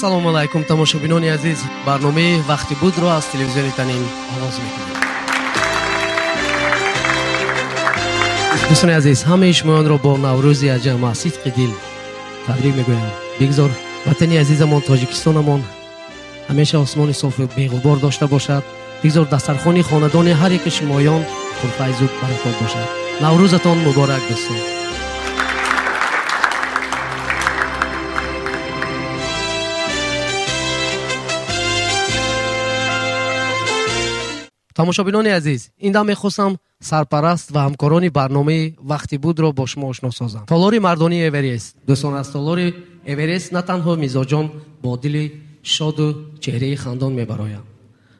Ассалому алайкум тамошобинони азиз, барномаи вақти будро аз телевизиони Танин оғоз мекунем. Дӯстони азиз, ҳамаи шумоёнро бо Наврӯзи аҷам аз сидқи дил табрик мегӯям. Бигзор ватани азизамон Тоҷикистонамон ҳамеша осмони софу беғубор дошта бошад. Бигзор дастархони хонадони ҳар яки шумоён пурфайзу баракот бошад. Наврӯзатон муборак, дӯстон. Тамошобинони азиз, ин дам мехостам сарпараст ва ҳамкорони барномаи вақти будро бо шумо ошно созам. Толори мардонии Эверест. Дӯстон, аз толори Эверест на танҳо мизоҷон бо дили шоду чеҳраи хандон мебароянд,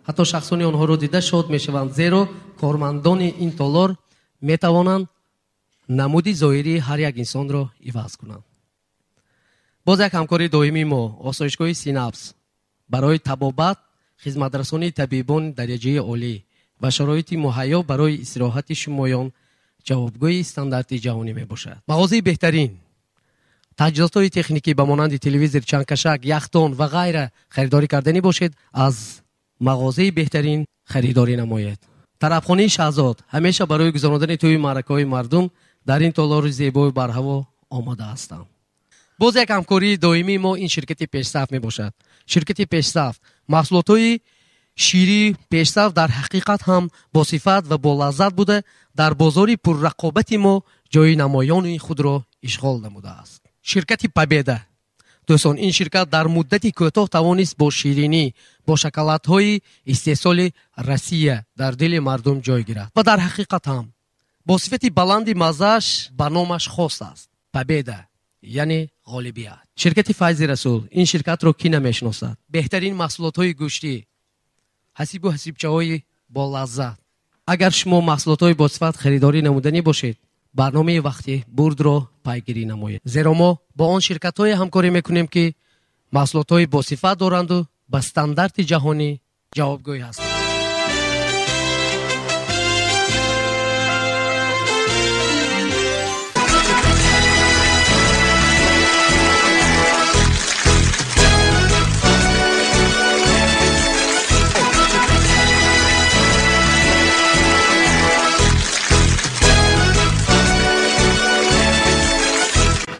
ҳатто шахсони онҳоро дида шод мешаванд, зеро кормандони ин толор метавонанд намуди зоҳирии ҳар як инсонро иваз кунанд. Боз як ҳамкори доимии мо, осоишгоҳи Синапс, барои табобат, хизматрасонии табибон дараҷаи олӣ ва шароити муҳайё барои истироҳати шумоён ҷавобгӯи стандарти ҷаҳонӣ мебошад. Мағозаи беҳтарин, таҷҳизотҳои техникӣ ба монанди телевизор, чангкашак, яхдон ва ғайра харидорӣ карданӣ бошед, аз мағозаи беҳтарин харидорӣ намоед. Тарабхонаи Шаҳзод ҳамеша барои гузарондани тӯи маъракаҳои мардум дар ин толори зебою барҳаво омода ҳастанд. Боз як ҳамкории доимии мо ин ширкати Пешсаф мебошад. Ширкати Пешсаф маҳсулотҳои ширии пешсаф дар ҳақиқат ҳам бо сифат ва бо лаззат буда, дар бозори пуррақобати мо ҷои намоёни худро ишғол намудааст. Ширкати Победа. Дӯстон, ин ширкат дар муддати кӯтоҳ тавонист бо ширинӣ, бо шоколадҳои истеҳсоли Россия дар дили мардум ҷой гирад ва дар ҳақиқат ҳам бо сифати баланди маззааш ба номаш хос аст. Победа, яъне ғолибият. Ширкати Файзи Расул. Ин ширкатро кӣ намешиносад? Беҳтарин маҳсулотҳои гӯштӣ, ҳасибу ҳасибчаҳои болаззат. Агар шумо маҳсулотҳои босифат харидорӣ намуданӣ бошед, барномаи вақти бурдро пайгирӣ намоед, зеро мо бо он ширкатҳое ҳамкорӣ мекунем, ки маҳсулотҳои босифат доранду ба стандарти ҷаҳонӣ ҷавобгӯй ҳастанд.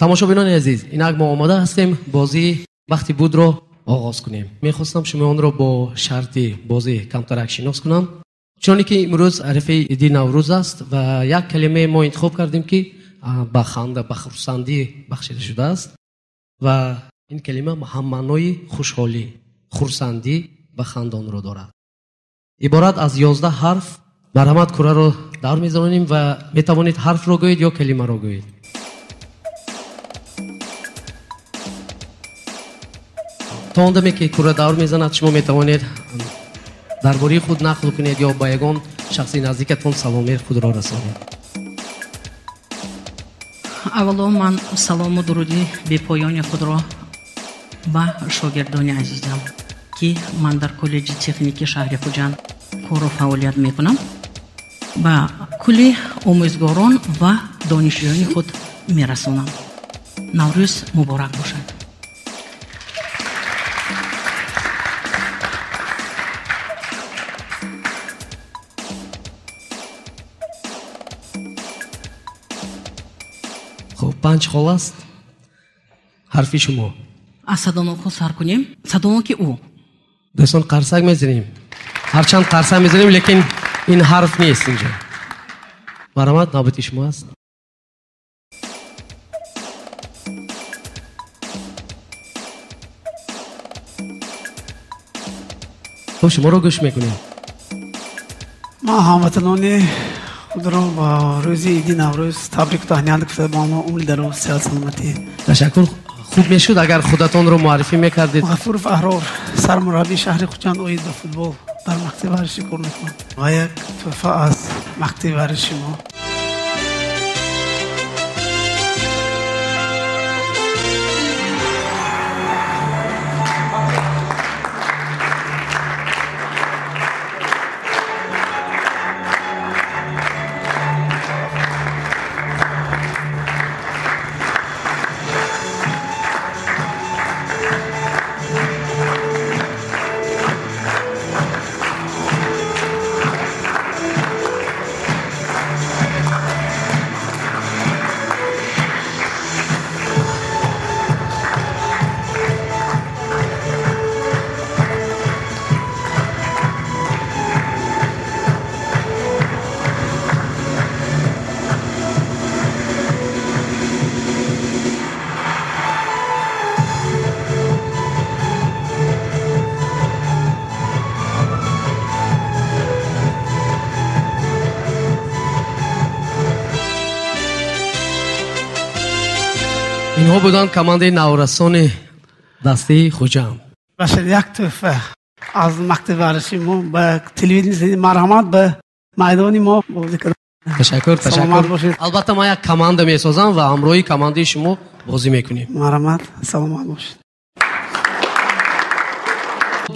Тамошобинони азиз, инак мо омода ҳастем бозии вақти будро оғоз кунем. Мехостам шумоёнро бо шарти бозӣ камтарак шинос кунам. Чуноне ки имрӯз арифаи иди Наврӯз аст ва як калимае мо интихоб кардем, ки ба ханда, ба хурсандӣ бахшида шудааст ва ин калима ҳаммаънои хушҳолӣ, хурсандӣ ва хандонро дорад. Иборат аз 11 ҳарф. Марҳамат, кураро давр мезанонем ва метавонед ҳарфро гӯед ё калимаро гӯед. То он даме ки кура давр мезанад, шумо метавонед дар бораи худ нақл кунед ё ба ягон шахси наздикатон саломи худро расонед. Аввало ман салому дуруди бепоёни худро ба шогирдони азизам, ки ман дар коллеҷи техникии шаҳри Хуҷанд кору фаъолият мекунам, ба кулли омӯзгорон ва донишҷӯёни худ мерасонам. Наврӯз муборак бошад. Хуб, 5 хол аст ҳарфи шумо. Аз садонокҳо сар кунем. Садоноки ӯ. Дӯстон, қарсак мезанем. Ҳарчанд қарсак мезанем, лекин ин ҳарф нест инҷо. Марҳамат, навбати шумо аст. Хуб, шуморо гӯш мекунем. Ман ҳамватанони худро ба рӯзи иди Наврӯз табрику таҳният гуфта, ба онҳо умри дароз, сиҳат, саломатӣ. Ташаккур. Хуб мешуд агар худатонро муаррифӣ мекардед. Ғафуров Аҳрор, сармураббии шаҳри Хуҷанд оид ба футбол дар мактаби варзишӣ кор мекунам ва як тӯҳфа аз мактаби варзиши мо. Инҳо буданд командаи наврасони дастаи Хуҷанд. Башар, як тӯҳфа аз мактаби варзиши мо ба телевидение, марҳамат, ба майдони мо бозӣ кунед. Ташаккур, Саломат ташаккур. бошед. Албатта, ман як команда месозам ва ҳамроҳи командаи шумо бозӣ мекунем. Марҳамат, саломат бошед.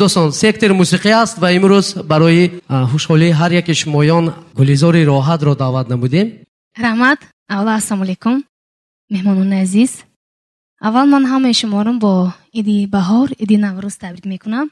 Дӯстон, сектори мусиқӣ аст ва имрӯз барои хушҳолии ҳар яки шумоён Гулизори Роҳатро даъват намудем. Раҳмат. Аввал ассалому алайкум, меҳмонони азиз. Аввал ман ҳамаи шуморо бо иди баҳор, иди Наврӯз табрик мекунам.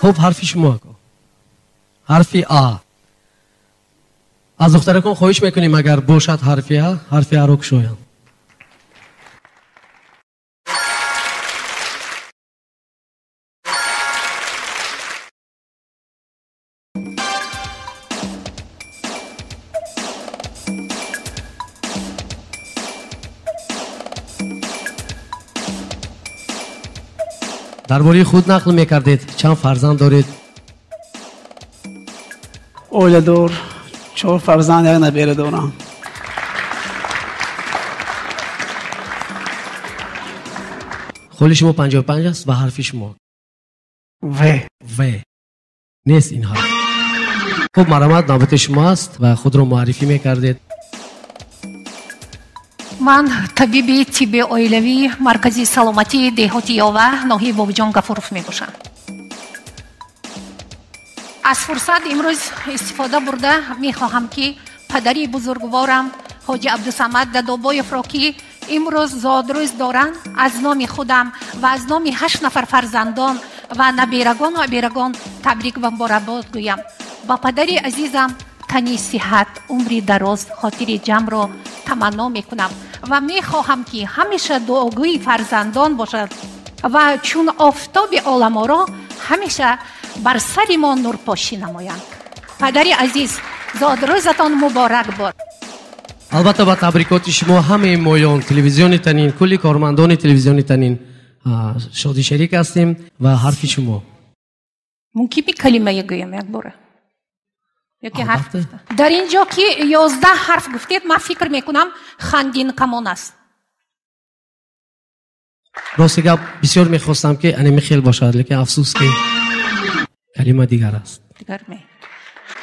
Хуб, ҳарфи шумо ако. Ҳарфи А. Аз духтаракон хоҳиш мекунем, агар бошад ҳарфи А, ҳарфи А-ро кушоянд. Дар бораи худ нақл мекардед, чанд фарзанд доред? Оиладор, 4 фарзанд, як набера дорам. Холи шумо 55 аст ва ҳарфи шумо В. В. Нест ин ҳарф. Хуб, марҳамат, навбати шумо аст ва худро муаррифӣ мекардед. Ман табиби тибби оилавии маркази саломатии деҳоти Ёва, ноҳияи Бобоҷон Гафуров мебошам. Аз фурсат имрӯз истифода бурда мехоҳам, ки падари бузургворам ҳоҷи Абдусамад Дадобоевро, ки имрӯз зодрӯз доранд, аз номи худам ва аз номи 8 нафар фарзандон ва наберагону аберагон табрик ва муборакбод гӯям. Ба падари азизам тани сиҳат, умри дароз, хотири ҷамъро таманно мекунам ва мехоҳам, ки ҳамеша дуогӯи фарзандон бошад ва чун офтоби оламоро ҳамеша бар сари мо нурпошӣ намоянд. Падари азиз, зодрӯзатон муборак бод. Албатта, ба табрикоти шумо ҳамаи моён, телевизиони Танин, кулли кормандони телевизиони Танин шоди шерик ҳастем. Ва ҳарфи шумо мумкин би калимае гӯям якбора? Ёки ҳарф? Дар ин ҷо ки 11 ҳарф гуфтед, ман фикр мекунам хандин камон аст. Рости гап, бисёр мехостам, ки анеми хел бошад, лекин афсӯс, ки калима дигар аст. Дигар ме.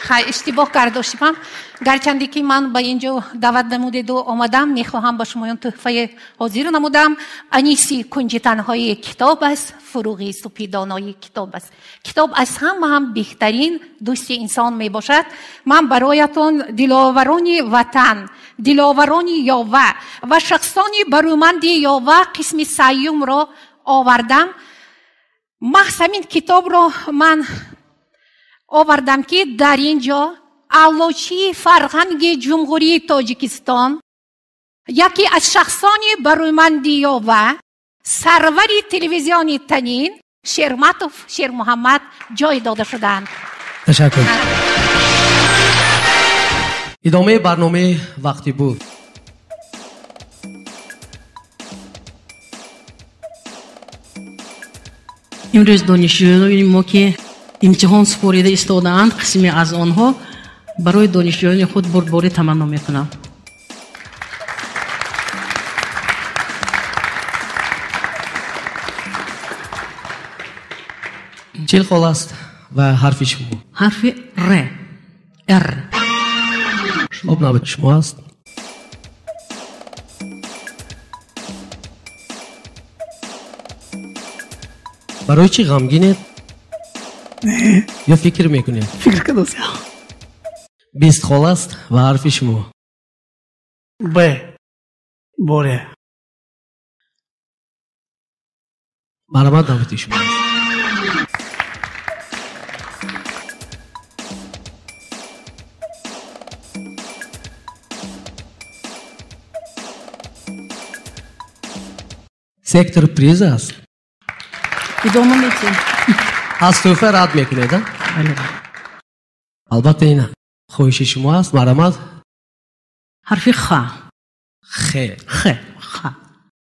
Хай, иштибоҳ кардошимам. Гарчанде ки ман ба ин ҷо даъват намудеду омадам, мехоҳам ба шумоён тӯҳфаи ҳозир намудам. Аниси кунҷи танҳои китоб аст, фуруғи супидонои китоб аст. Китоб аз ҳама ҳам беҳтарин дӯсти инсон мебошад. Ман бароятон диловарони ватан, диловарони Ёва ва шахсони барӯманди Ёва қисми сеюмро овардам. Маҳз ҳамин китобро ман овардам, ки дар ин ҷо аълочии фарҳанги Ҷумҳурии Тоҷикистон, яке аз шахсони барӯманди Ёва, сарвари телевизиони Танин Шерматов Шермуҳаммад ҷой дода шудаанд. Ташаккур. Идомаи барномаи вақти буд. Имрӯз донишҷӯёни мо, ки имтиҳон супорида истодаанд, қисме аз онҳо, барои донишҷӯёни худ бурдборӣ таманно мекунам. 40 хол аст ва ҳарфи шумо ҳарфи Р. Р. Хуб, навбати шумо аст. Барои чӣ ғамгинед? Ё фикр мекунед? Фикр кардам. 20 хол аст ва ҳарфи шумо Б. Боре. Марҳамат, навбати шумо аст. Сектор приз аст. Идома медиҳем. Аз тӯҳфа рад мекунед, а? Бале. Албатта, ин хоҳиши шумо аст. Марҳамат. Ҳарфи Х. Х. Х. Х.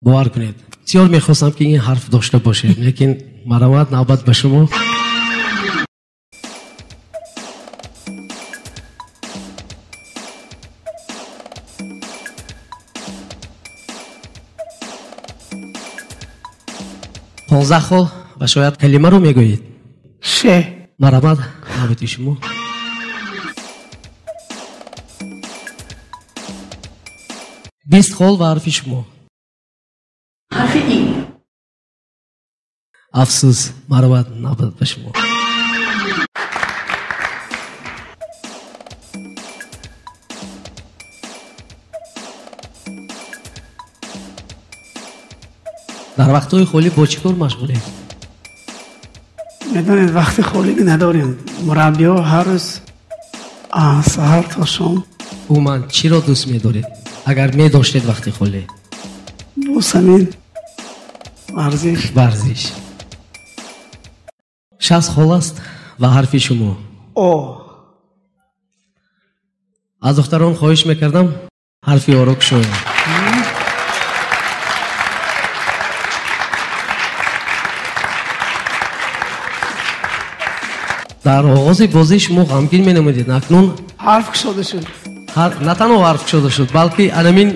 Бовар кунед, бисёр мехостам, ки ин ҳарф дошта бошед, лекин марҳамат, навбат ба шумо. 15 хол ва шояд калимаро мегӯед. Ше. Марҳамат, навбати шумо. 20 хол ва ҳарфи шумо ҳарфи И. Афсӯс, марҳамат, навбат ба шумо. Дар вақтҳои холӣ бо чӣ кор машғулед? Медонед, вақти холӣ надорем. Мураббиҳо ҳар рӯз саҳар то шом. Умуман, чиро дӯст медоред, агар медоштед вақти холӣ? Боз ҳамин варзиш. Варзиш. 60 хол аст ва ҳарфи шумо О. Аз духтарон хоҳиш мекардам, ҳарфи Оро кушоянд. Дар оғози бозӣ шумо ғамгин менамудед, акнун Ҳарф кушода шуд. На танҳо ҳарф кушода шуд, балки анамин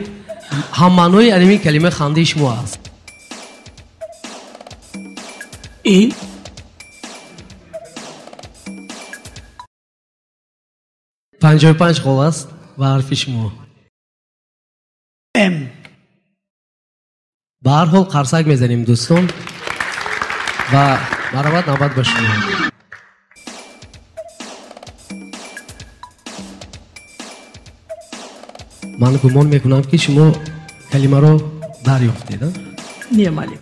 ҳаммаънои анамин калимаи хандаи шумо аст. И 55 хол аст ва ҳарфи шумо. М. Ба ҳар ҳол қарсак мезанем, дӯстон, ва марҳамат, навбат ба шумо. Ман гумон мекунам, ки шумо калимаро дарёфтед, а? Не, малик.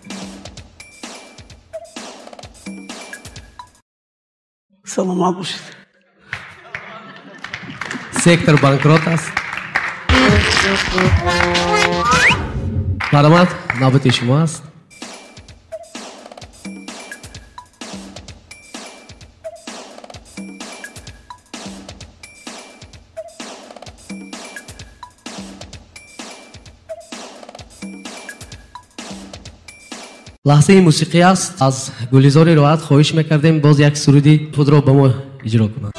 Саломат бошед. Сектор банкрот аст. Марҳамат, навбати шумо аст. Лаҳзаи мусиқӣ аст. Аз Гулизори Роҳат хоҳиш мекардем боз як суруди худро ба мо иҷро кунад.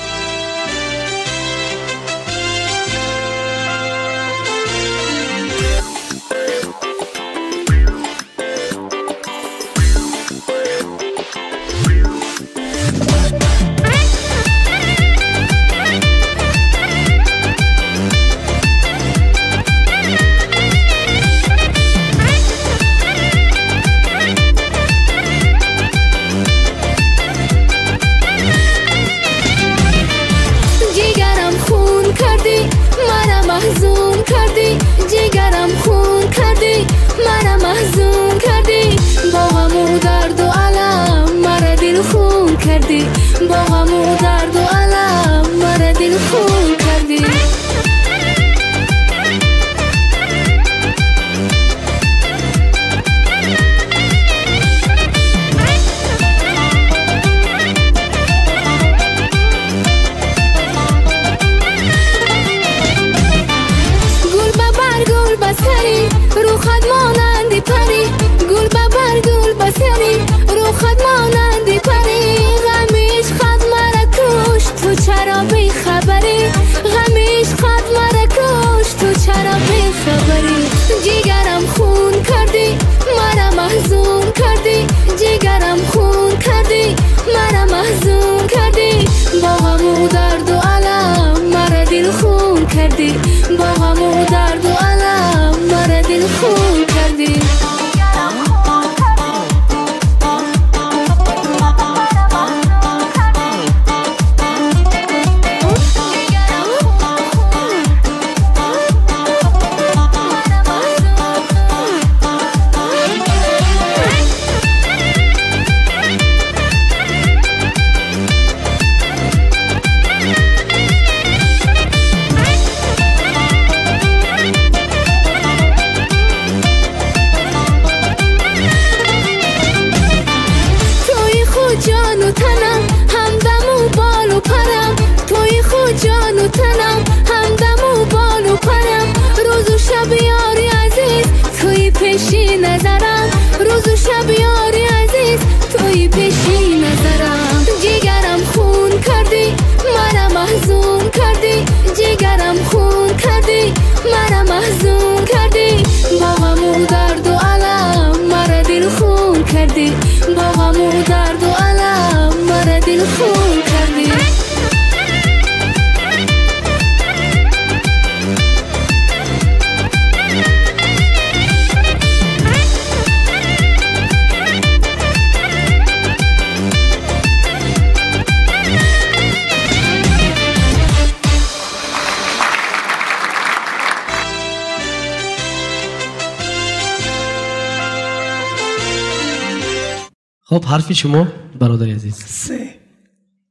Хуб, ҳарфи шумо, бародари азиз. Се.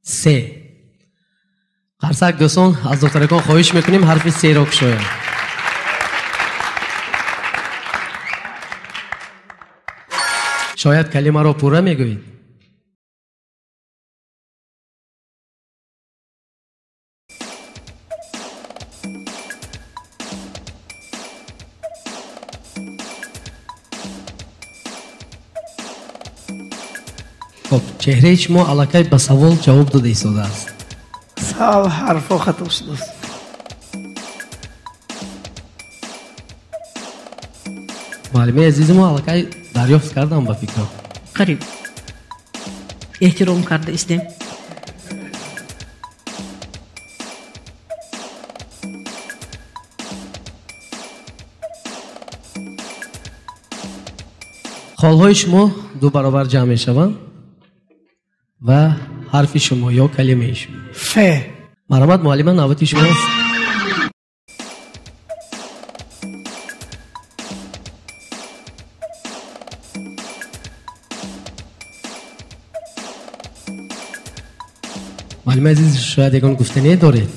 Се. Қарсак, дӯстон, аз духтаракон хоҳиш мекунем ҳарфи серо кушоянд. Шояд калимаро пурра мегӯед? Хуб, чеҳраи шумо аллакай ба савол ҷавоб дода истодааст. Сал ҳарфҳо хато шудааст. Муаллимаи азизи мо аллакай дарёфт кардам ба фикр. Қариб. Эҳтиром карда истем. Холҳои шумо ду баробар ҷамъ мешаванд ва ҳарфи шумо ё калимаи шумо. Ф. Марҳамат, муаллима, навбати шумост. Муаллимаи азиз, шояд ягон гуфтание доред?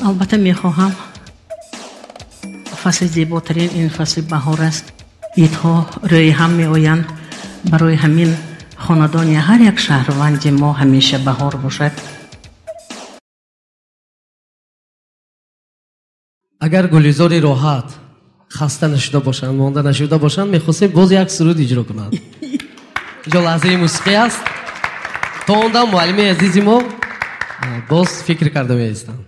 Албатта мехоҳам. Фасли зеботарин ин фасли баҳор аст. Идҳо рӯи ҳам меоянд. Барои ҳамин хонадони ҳар як шаҳрванди мо ҳамеша баҳор бошад. Агар гулизори роҳат хаста нашуда бошанд, монда нашуда бошанд, мехостем боз як суруд иҷро кунанд. Инҷо лаҳзаи мусиқӣ аст. То он дам муаллимаи азизи мо боз фикр карда меистанд.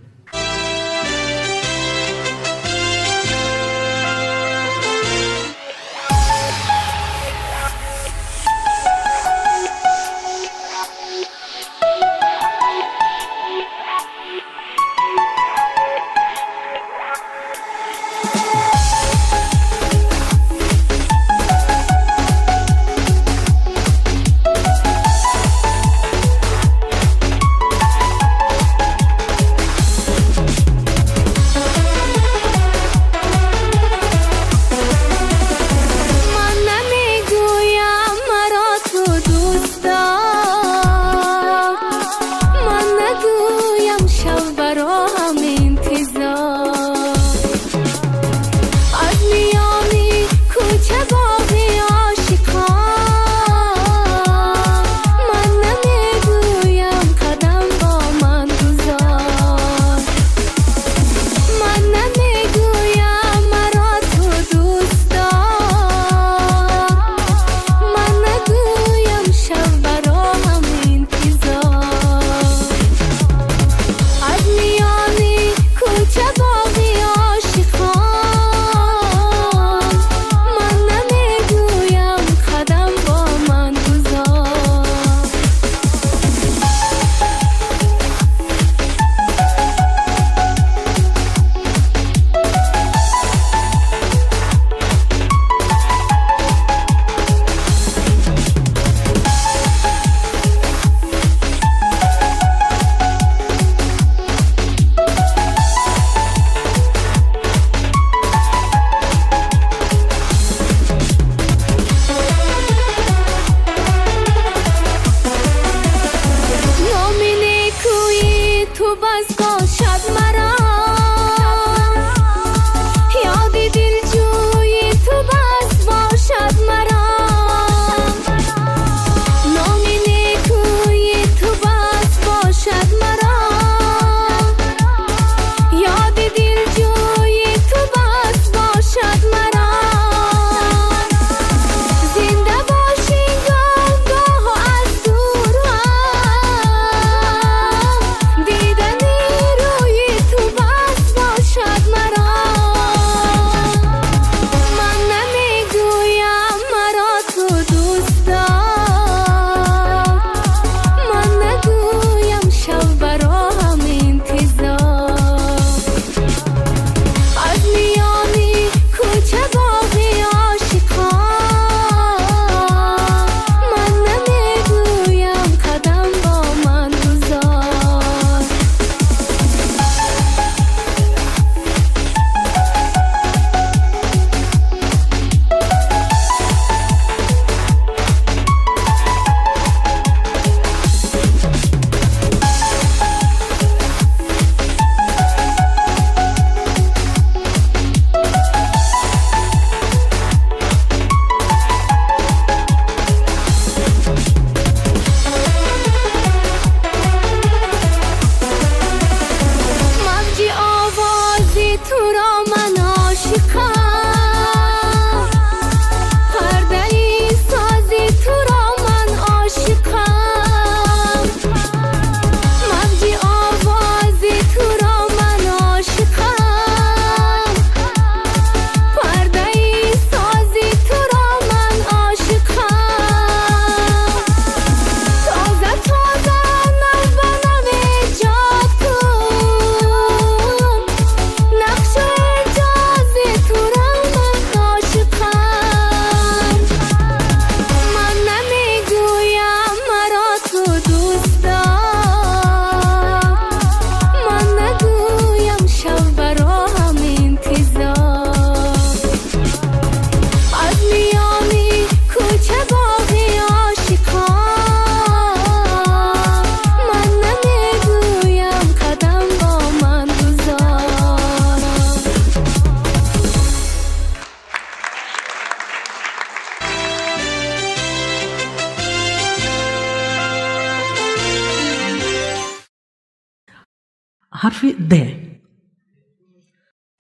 Ҳарфи Д.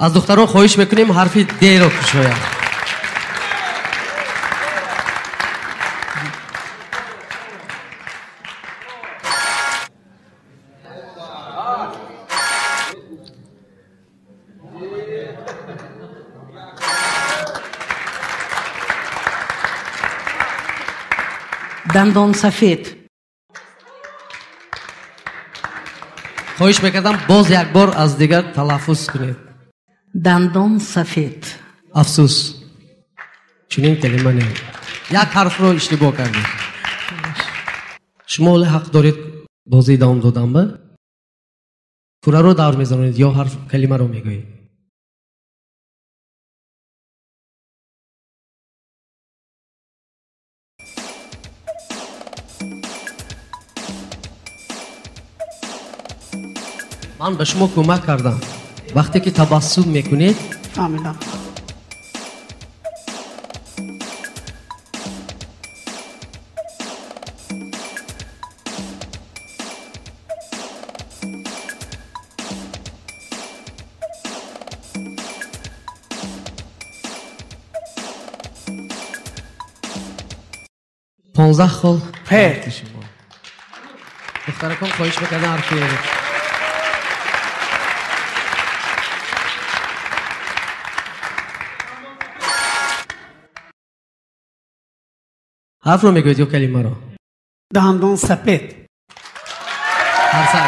Аз духтарон хоҳиш мекунем ҳарфи Д-ро кушоянд. Дандон сафед. Хоҳиш мекардам боз як бор аз дигар талаффуз кунед. Дандон сафед. Афсӯс, чунин калима не. Як ҳарфро иштибоҳ кардед. Шумо ҳоло ҳақ доред бозӣ идома додан ба? Кураро давр мезанед ё ҳарф калимаро мегӯед? Ман ба шумо кӯмак кардам. Вақте ки табассум мекунед, фаҳмидам. 15 хол П. Духтаракон хоҳиш мекардам ҳарфи ҳарфро мегӯед ё калимаро? Дандон сапед. Ҳарсар.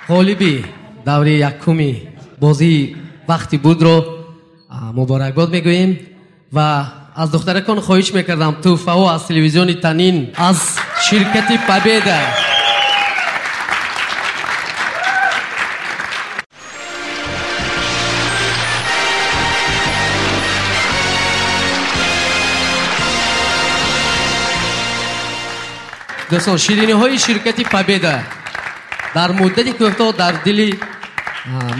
Ғолиби даври якуми бозии вақти будро муборакбод мегӯем ва аз духтаракон хоҳиш мекардам тӯҳфаҳо аз телевизиони Танин, аз ширкати Победа. Дӯстон, шириниҳои ширкати Победа дар муддати кӯтоҳ дар дили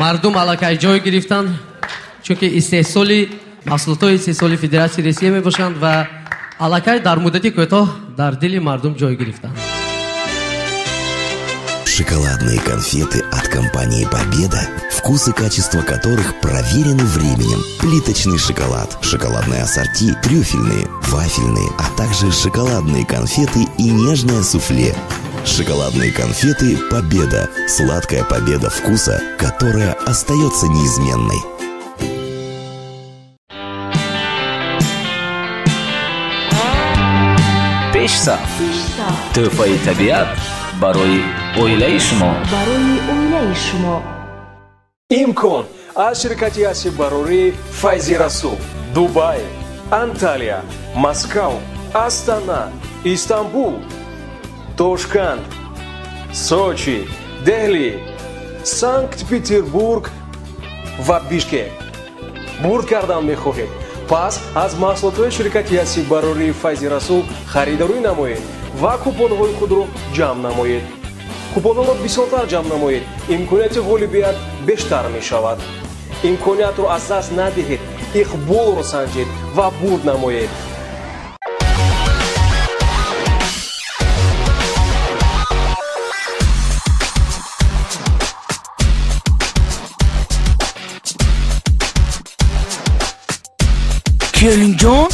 мардум аллакай ҷой гирифтанд, чунки истеҳсоли маҳсулотҳои истеҳсоли Федератсияи Русия мебошанд ва аллакай дар муддати кӯтоҳ дар дили мардум ҷой гирифтанд. Шоколадные конфеты от компании «Победа», вкус и качество которых проверены временем. Плиточный шоколад, шоколадные ассорти, трюфельные, вафельные, а также шоколадные конфеты и нежное суфле. Шоколадные конфеты «Победа». Сладкая победа вкуса, которая остается неизменной. Пешсаф. Тӯҳфаи табиат барои оилаи шумо. Барои оилаи шумо. Имкон аз ширкати асиббарории Файзи Расул. Дубай, Анталия, Москав, Астана, Истанбул, Тошканд, Сочи, Дели, Санкт-Петербург ва Бишкек. Бурд кардан мехоҳед? Пас аз маҳсулотҳои ширкати асиббарории Файзи Расул харидорӣ намоед ва купонҳои худро ҷамъ намоед. Купонҳоро бисёртар ҷамъ намоед, имконияти ғолибият бештар мешавад. Имкониятро аз даст надиҳед, иқболро санҷед ва бурд намоед. Келинҷон,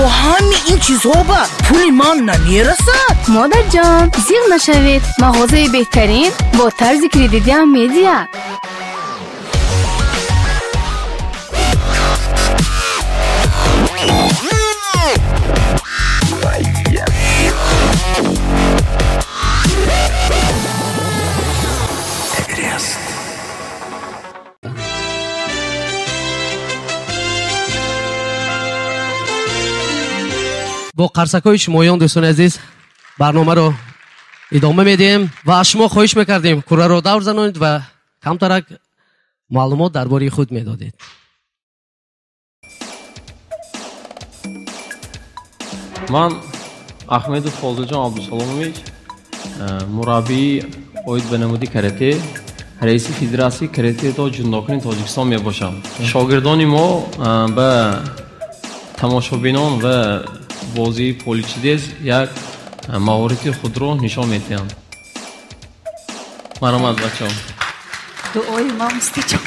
о ҳами ин чизҳо ба пули ман намерасад? Модарҷон, зиқ нашавед, мағозаи беҳтарин бо тарзи кредитиам медиҳад. Бо қарсакҳои шумоён, дӯстони азиз, барномаро идома медиҳем ва аз шумо хоҳиш мекардем кураро давр занонед ва камтарак маълумот дар бораи худ медодед. Ман Аҳмедов Фозилҷон Абдусаломович, мураббии оид ба намуди карате, раиси Федератсияи каратеи ҷундокуни Тоҷикистон мебошам. Шогирдони мо ба Тамошобинон ва бозии поличидез як маҳорати худро нишон медиҳанд. Марҳамат, бачаҳо. Дуои ма мустаҷоб.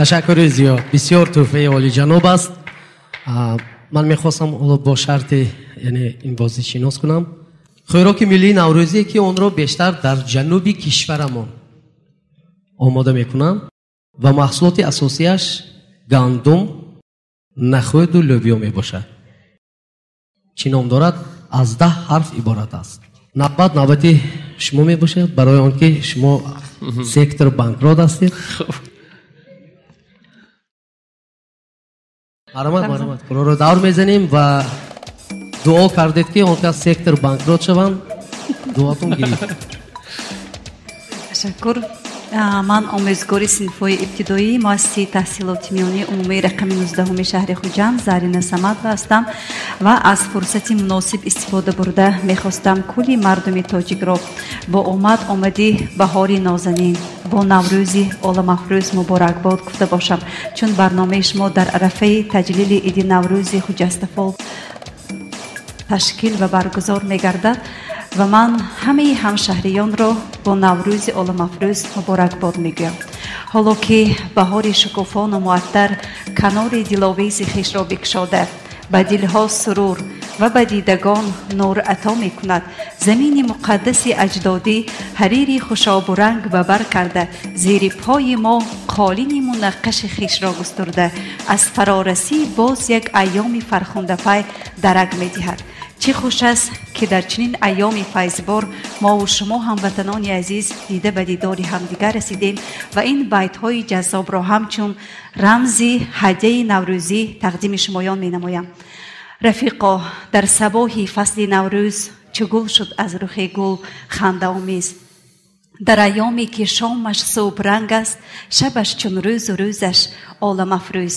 Ташаккури зиёд. Бисёр тӯҳфаи олиҷаноб аст. Ман мехостам ҳоло бо шарти, яъне ин бозӣ шинос кунам. Хӯроки миллии наврӯзие ки онро бештар дар ҷануби кишварамон омода мекунанд ва маҳсулоти асосияш гандум, нахӯду лӯбиё мебошад. Чӣ ном дорад? Аз 10 ҳарф иборат аст. Навбат навбати шумо мебошад, барои он ки шумо сектор банкрот ҳастед. Марҳамат, марҳамат. Куроро давр мезанем ва дуо кардед ки он кас сектор банкрот шаванд. Дуотон гирифт. Ташаккур. Ман омӯзгори синфҳои ибтидоии муассисаи таҳсилоти миёнаи умумии рақами 19 шаҳри Хуҷанд Зарина Самадова ҳастам ва аз фурсати муносиб истифода бурда мехостам кулли мардуми тоҷикро бо омад омади баҳори нозанин, бо Наврӯзи оламафрӯз муборакбод гуфта бошам, чун барномаи шумо дар арафаи таҷлили иди Наврӯзи хуҷастафол ташкил ва баргузор мегардад ва ман ҳамаи ҳамшаҳриёнро бо Наврӯзи оламафрӯз муборакбод мегӯям. Ҳоло ки баҳори шукуфону муаттар канори диловези хешро бикушода, Ба дилҳо сурур ва ба дидагон нур ато мекунад. Замини муқаддаси аҷдодӣ ҳарири хушобуранг ба бар карда, зери пои мо қолини мунаққаши хишро густурда, аз фарорасӣ боз як айёми фархундапай дарак медиҳад. Чӣ хуш аст, ки дар чунин айёми файзбор мову шумо ҳамватанони азиз дида ба дидори ҳамдигар расидем ва ин байтҳои ҷаззобро ҳамчун рамзи ҳадияи наврӯзӣ тақдими шумоён менамоям. Рафиқо, дар сабоҳи фасли наврӯз чу гул шуд аз рухи гул хандаомез. Дар айёме ки шомаш субҳранг аст, шабаш чун рӯзу рӯзаш оламафрӯз.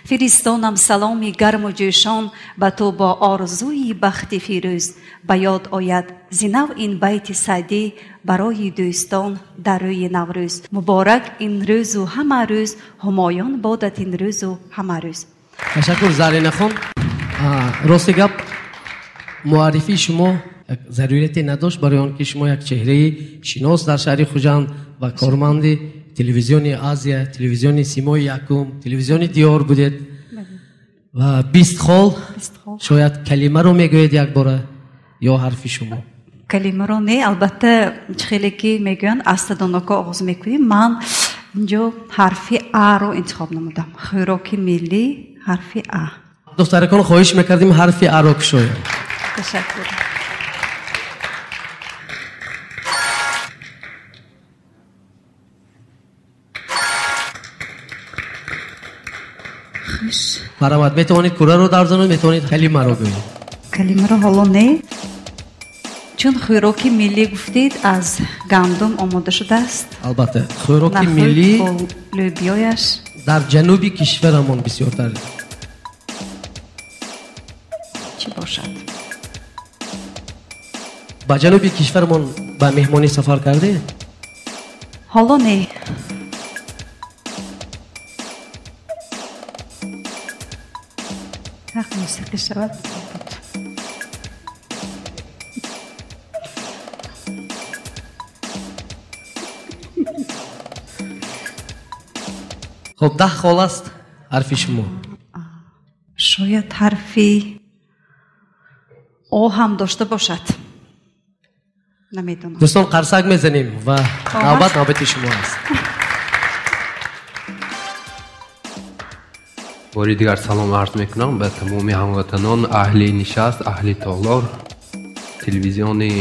Фиристонам саломи гарму ҷӯшон ба ту бо орзуи бахти фирӯз. Ба ёд ояд зинав ин байти Саъдӣ барои дӯстон дар рӯи наврӯз. Муборак ин рӯзу ҳама рӯз, ҳумоён бодат ин рӯзу ҳама рӯз. Ташаккур, Заринахон. Рости гап, муаррифии шумо як зарурияте надошт, барои он ки шумо як чеҳраи шинос дар шаҳри Хуҷанд ва корманди телевизиони Азия, телевизиони Симои Якум, телевизиони Диёр будед. Ва 20 хол, шояд калимаро мегӯед якбора ё ҳарфи шумо? Калимаро не, албатта, чӣ хеле ки мегӯянд, аз садонока оғоз мекунем. Ман инҷо ҳарфи А-ро интихоб намудам. Хӯроки миллӣ, ҳарфи А. Духтаракон, хоҳиш мекардем ҳарфи А-ро кушоем. Ташаккур. Марҳамат, метавонед кураро дарзанед, метавонед калимаро гӯед. Калимаро ҳоло не, чун хӯроки миллӣ гуфтед, аз гандум омода шудааст. Албатта, хӯроки миллӣ лӯбиёяш дар ҷануби кишварамон бисёртар. Чӣ бошад? Ба ҷануби кишварамон ба меҳмонӣ сафар кардед? Ҳоло не. Ҳақ мусиқӣ шавад. Хуб, 10 хол аст ҳарфи шумо. Шояд ҳарфи О ҳам дошта бошад. Намедонам. Дӯстон, қарсак мезанем ва навбат навбати шумо аст. Бори дигар салом арз мекунам ба тамоми ҳамватанон, аҳли нишаст, аҳли толор, телевизиони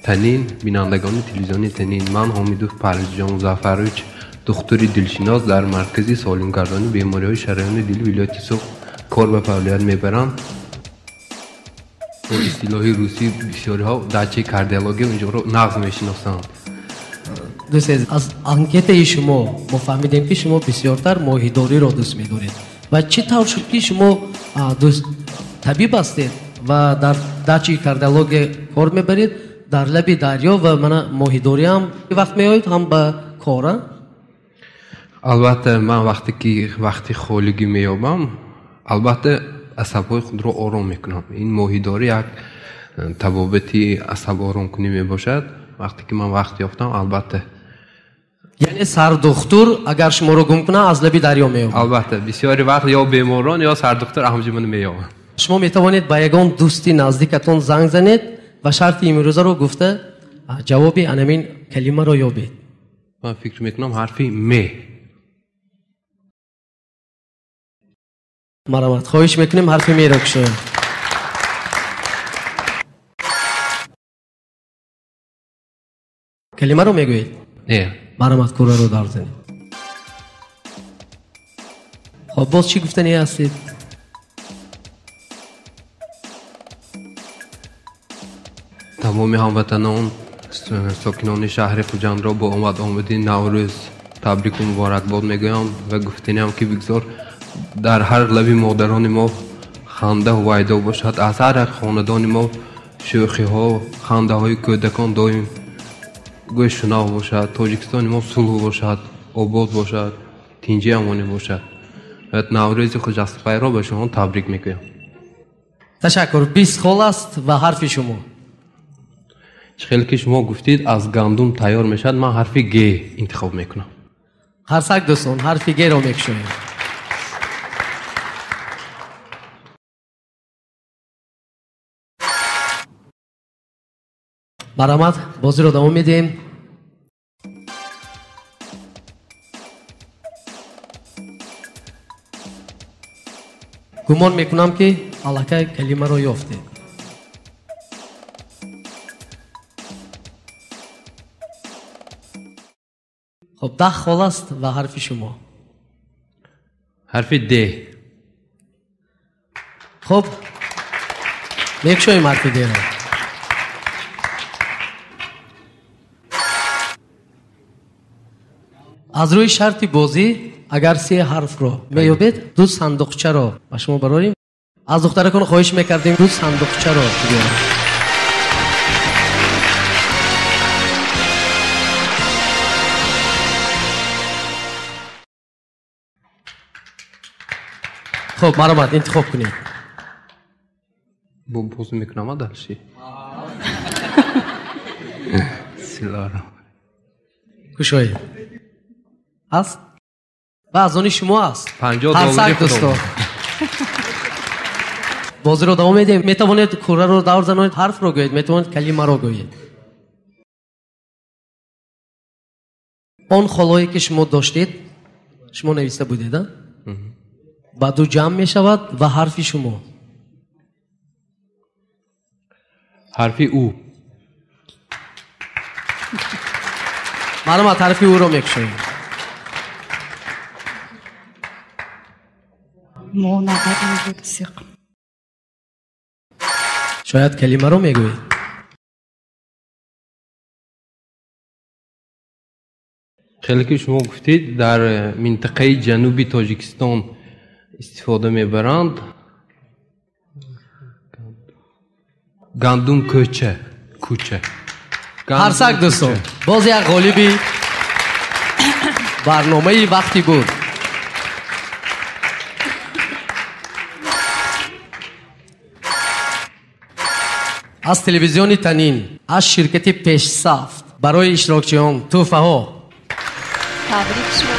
Танин, бинандагони телевизиони Танин. Ман Ҳомидов Парвизҷон Музаффарович, духтури дилшинос дар маркази солимгардонии бемориҳои шараёни дили вилояти Суғд кор ва фаъолият мебарам. Бо истилоҳи русӣ бисёриҳо дачаи кардиология унҷоро нағз мешиносанд. Дӯст, аз анкетаи шумо мо фаҳмидем, ки шумо бисёртар моҳидориро дӯст медоред. Ва чӣ тавр шуд, ки шумо дӯст табиб ҳастед ва дар дачаи кардиология кор мебаред, дар лаби дарё ва мана моҳидорӣ ҳам вақт меояд, ҳам ба кора? Албатта, ман вақте ки вақти холигӣ меёбам, албатта асабҳои худро ором мекунам. Ин моҳидорӣ як табобати асаб оромкунӣ мебошад. Вақте ки ман вақт ёфтам, албатта. Яъне сардухтур агар шуморо гум кунад, аз лаби дарё меёбад? Албатта, бисёри вақт ё беморон, ё сардухтур ҳамҷо ман меёбанд. Шумо метавонед ба ягон дӯсти наздикатон занг занед ва шарти имрӯзаро гуфта ҷавоби анамин калимаро ёбед. Ман фикр мекунам ҳарфи М. Марҳамат, хоҳиш мекунем ҳарфи М-ро кушоед. Калимаро мегӯед? Не. Марҳамат, кураро дар занед. Хоб, боз чӣ гуфтанӣ ҳастед? Тамоми ҳамватанон, сокинони шаҳри Хуҷандро бо омад омади Наврӯз табрику муборакбод мегӯям ва гуфтаниам, ки бигзор дар ҳар лаби модарони мо ханда ҳувайдо бошад, аз ҳар як хонадони мо шӯхиҳо, хандаҳои кӯдакон доим гӯшшунав бошад, Тоҷикистони мо сулҳ бошад, обод бошад, тинҷи амонӣ бошад. Наврӯзи хуҷастпайро ба шумо табрик мегӯям. Ташаккур. 20 хол аст ва ҳарфи шумо. Чӣ хеле ки шумо гуфтед, аз гандум тайёр мешавад, ман ҳарфи Г интихоб мекунам. Қарсак, дӯстон, ҳарфи Г-ро мекушоем. Марҳамат, бозиро давом медиҳем. Гумон мекунам, ки аллакай калимаро ёфтед. Хуб, 10 хол аст ва ҳарфи шумо. Ҳарфи Д. Хуб, мекушоем ҳарфи Д-ро. Аз рӯи шарти бозӣ, агар 3 ҳарфро меёбед, 2 сандуқчаро ба шумо барорем. Аз духтаракон хоҳиш мекардем 2 сандуқчаро биёранд. Хуб, марҳамат, интихоб кунед. Бозӣ мекунам, дальше. Силаро. Кушоед. Аст? Ва аз они шумо аст. 50 доллари худо. Бозиро давом медиҳем. Метавонед кураро давр занонед, ҳарфро гӯед, метавонед калимаро гӯед. Он холҳое ки шумо доштед, шумо нависта будед, а? Ба 2 ҷамъ мешавад ва ҳарфи шумо. Ҳарфи У. Марҳамат, ҳарфи Уро мекушоем. Шояд калимаро мегӯед. Хеле ки шумо гуфтед, дар минтақаи ҷануби Тоҷикистон истифода мебаранд. Гандум кӯча, кӯча. Ҳарсак дӯстон, боз як ғолиби барномаи вақти буд. Аз телевизиони Танин, аз ширкати Пешсафт барои иштирокчиён тӯҳфаҳо. Табрик шумо.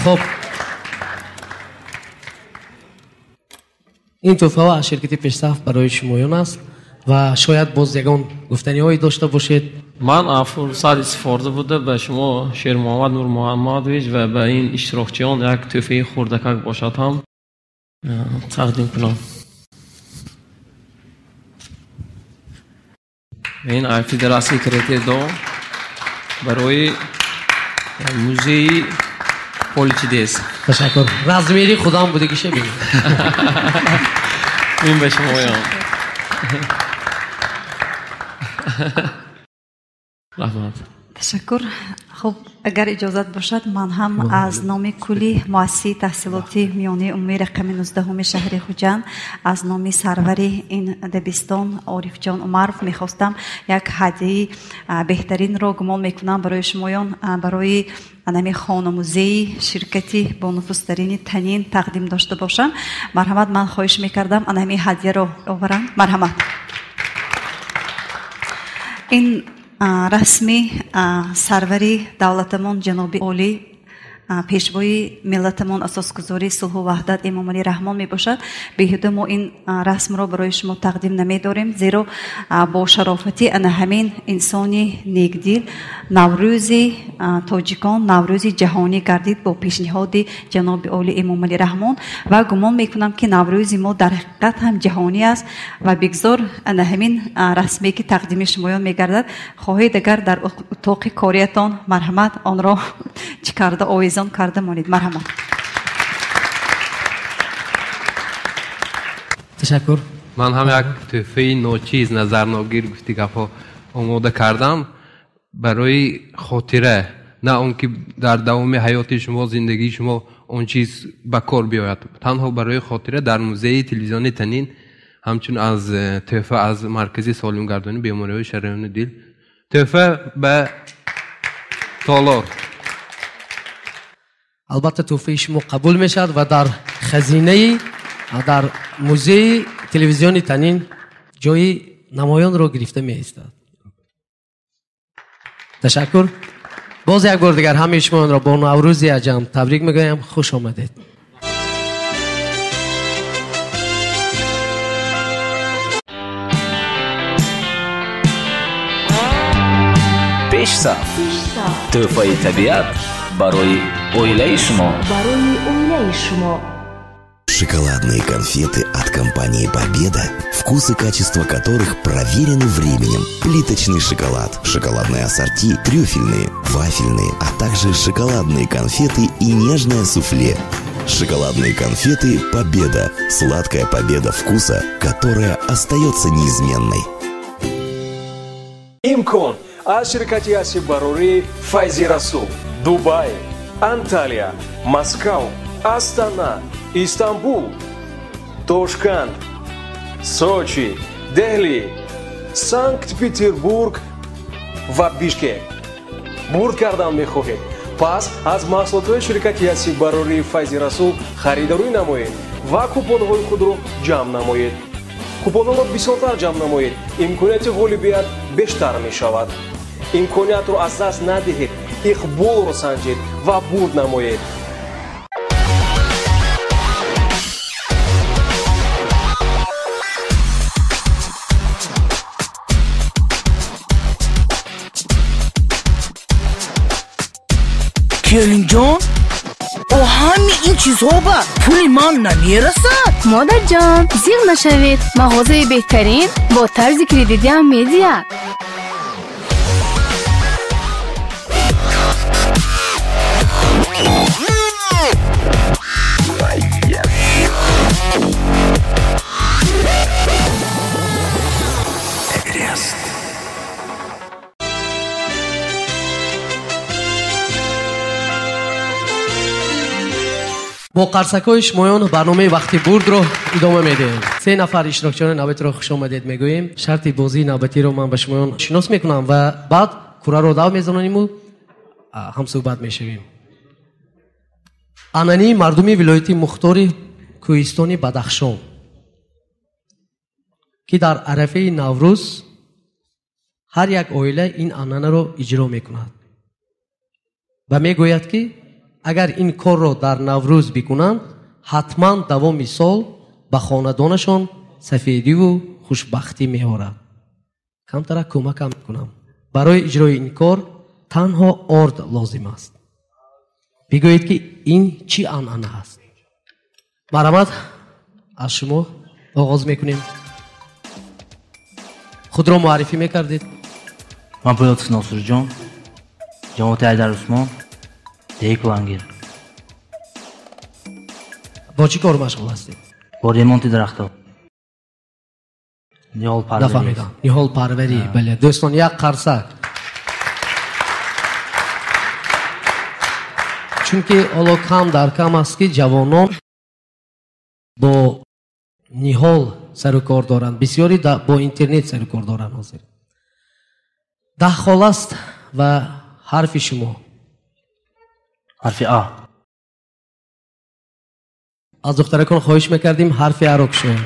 Хуб, ин тӯҳфаҳо аз ширкати Пешсафт барои шумоён аст ва шояд боз ягон гуфтаниҳое дошта бошед. Ман аз фурсат истифода буда ба шумо Шермуҳаммад Нурмуҳаммадович ва ба ин иштирокчиён як тӯҳфаи хурдакак бошад ҳам тақдим кунам. Ин Федератсияи карате-до барои музеи Поличидес. Ташаккур. Размери худам будагиша бинед. Ин ба шумоён. Раҳмат. Ташаккур. Хуб, агар иҷозат бошад, ман ҳам аз номи кулли муассисаи таҳсилоти миёнаи умумии рақами 19 шаҳри Хуҷанд, аз номи сарвари ин дабистон Орифҷон Умаров мехостам як ҳадияи беҳтаринро гумон мекунам барои шумоён, барои анами хонамузеи ширкати бонуфузтарини Танин тақдим дошта бошам. Марҳамат, ман хоҳиш мекардам анами ҳадияро оварам. Марҳамат. Ин расми сарвари давлатамон ҷаноби олӣ, пешвои миллатамон, асосгузори сулҳу ваҳдат Эмомалӣ Раҳмон мебошад. Беҳуда мо ин расмро барои шумо тақдим намедорем, зеро бо шарофати ана ҳамин инсони некдил Наврӯзи тоҷикон Наврӯзи ҷаҳонӣ гардид бо пешниҳоди ҷаноби олӣ Эмомалӣ Раҳмон ва гумон мекунам, ки Наврӯзи мо дар ҳақиқат ҳам ҷаҳонӣ аст ва бигзор ана ҳамин расме ки тақдими шумоён мегардад, хоҳед агар дар утоқи кориятон, марҳамат, онро чӣ карда овезон карда монед. Марҳамат. Ташаккур. Ман ҳам як тӯҳфаи ночиз, назарногир гуфти гапҳо омода кардам барои хотира, на он ки дар давоми ҳаёти шумо, зиндагии шумо он чиз ба кор биёяд, танҳо барои хотира дар музеи телевизиони Танин ҳамчун аз тӯҳфа аз маркази солимгардонии бемориҳои шараёни дил тӯҳфа ба толор. Албатта, тӯҳфаи шумо қабул мешавад ва дар хазинаи, дар музеи Телевизиони Танин ҷои намоёнро гирифта меистад. Ташаккур. Боз як бор дигар ҳамаи шуморо бо Наврӯзи аҷам табрик мегӯям. Хуш омадед. Пешсаф. Тӯҳфаи табиат барои оилаи шумо. Барои оилаи шумо. Шоколадные конфеты от компании «Победа», вкус и качество которых проверены временем. Плиточный шоколад, шоколадные ассорти, трюфельные, вафельные, а также шоколадные конфеты и нежное суфле. Шоколадные конфеты «Победа». Сладкая победа вкуса, которая остается неизменной. Имкон аз ширкати Асиб-Барори Файзи Расул, Дубай, Анталия, Москва, Астана, Истанбул, Тошканд, Сочи, Дели, Санкт-Петербург ва Бишкек. Бурд кардан мехоҳед? Пас аз маҳсулотҳои ширкати Асиб-Барори Файзи Расул харидорӣ намоед ва купонҳои худро ҷамъ намоед. Купонҳоро бисёртар ҷамъ намоед, имконияти ғолибият бештар мешавад. Имкониятро аз даст надиҳед, иқболро санҷед ва бурд намоед. Келинҷон, о ҳами ин чизҳо ба пули ман намерасад. Модарҷон, зиғ нашавед. Мағозаи беҳтарин бо тарзи кредитиам медиҳад. Бо қарсакҳои шумоён барномаи вақти бурдро идома медиҳем. Се нафар иштирокчиёни навбатиро хуш омадед мегӯем. Шарти бозии навбатиро ман ба шумоён шинос мекунам ва баъд кураро дав мезанониму ҳамсӯҳбат мешавем. Анъанаи мардуми вилояти мухтори кӯҳистони Бадахшон, ки дар арафаи Наврӯз ҳар як оила ин анъанаро иҷро мекунад ва мегӯяд, ки агар ин корро дар Наврӯз бикунанд, ҳатман давоми сол ба хонадонашон сафедиву хушбахтӣ меорад. Камтара кӯмакам мекунам. Барои иҷрои ин кор танҳо орд лозим аст. Бигӯед, ки ин чӣ анъана аст? Марҳамат, аз шумо оғоз мекунем. Худро муаррифӣ мекардед? Ман Пӯлодов Носирҷон, ҷамоати Айдар Усмон, деҳи Кулангир. Бо чӣ кор машғул ҳастед? Бо ремонти дарахтҳо. Ниҳолпарварӣ. Нафаҳмидам. Ниҳолпарварӣ, бале. Дӯстон, як қарсак. Чунки ҳоло кам дар кам аст, ки ҷавонон бо ниҳол сару кор доранд. Бисёре бо интернет сару кор доранд ҳозир. 10 хол аст ва ҳарфи шумо. Ҳарфи А. Аз духтаракон хоҳиш мекардим ҳарфи А-ро кушоем.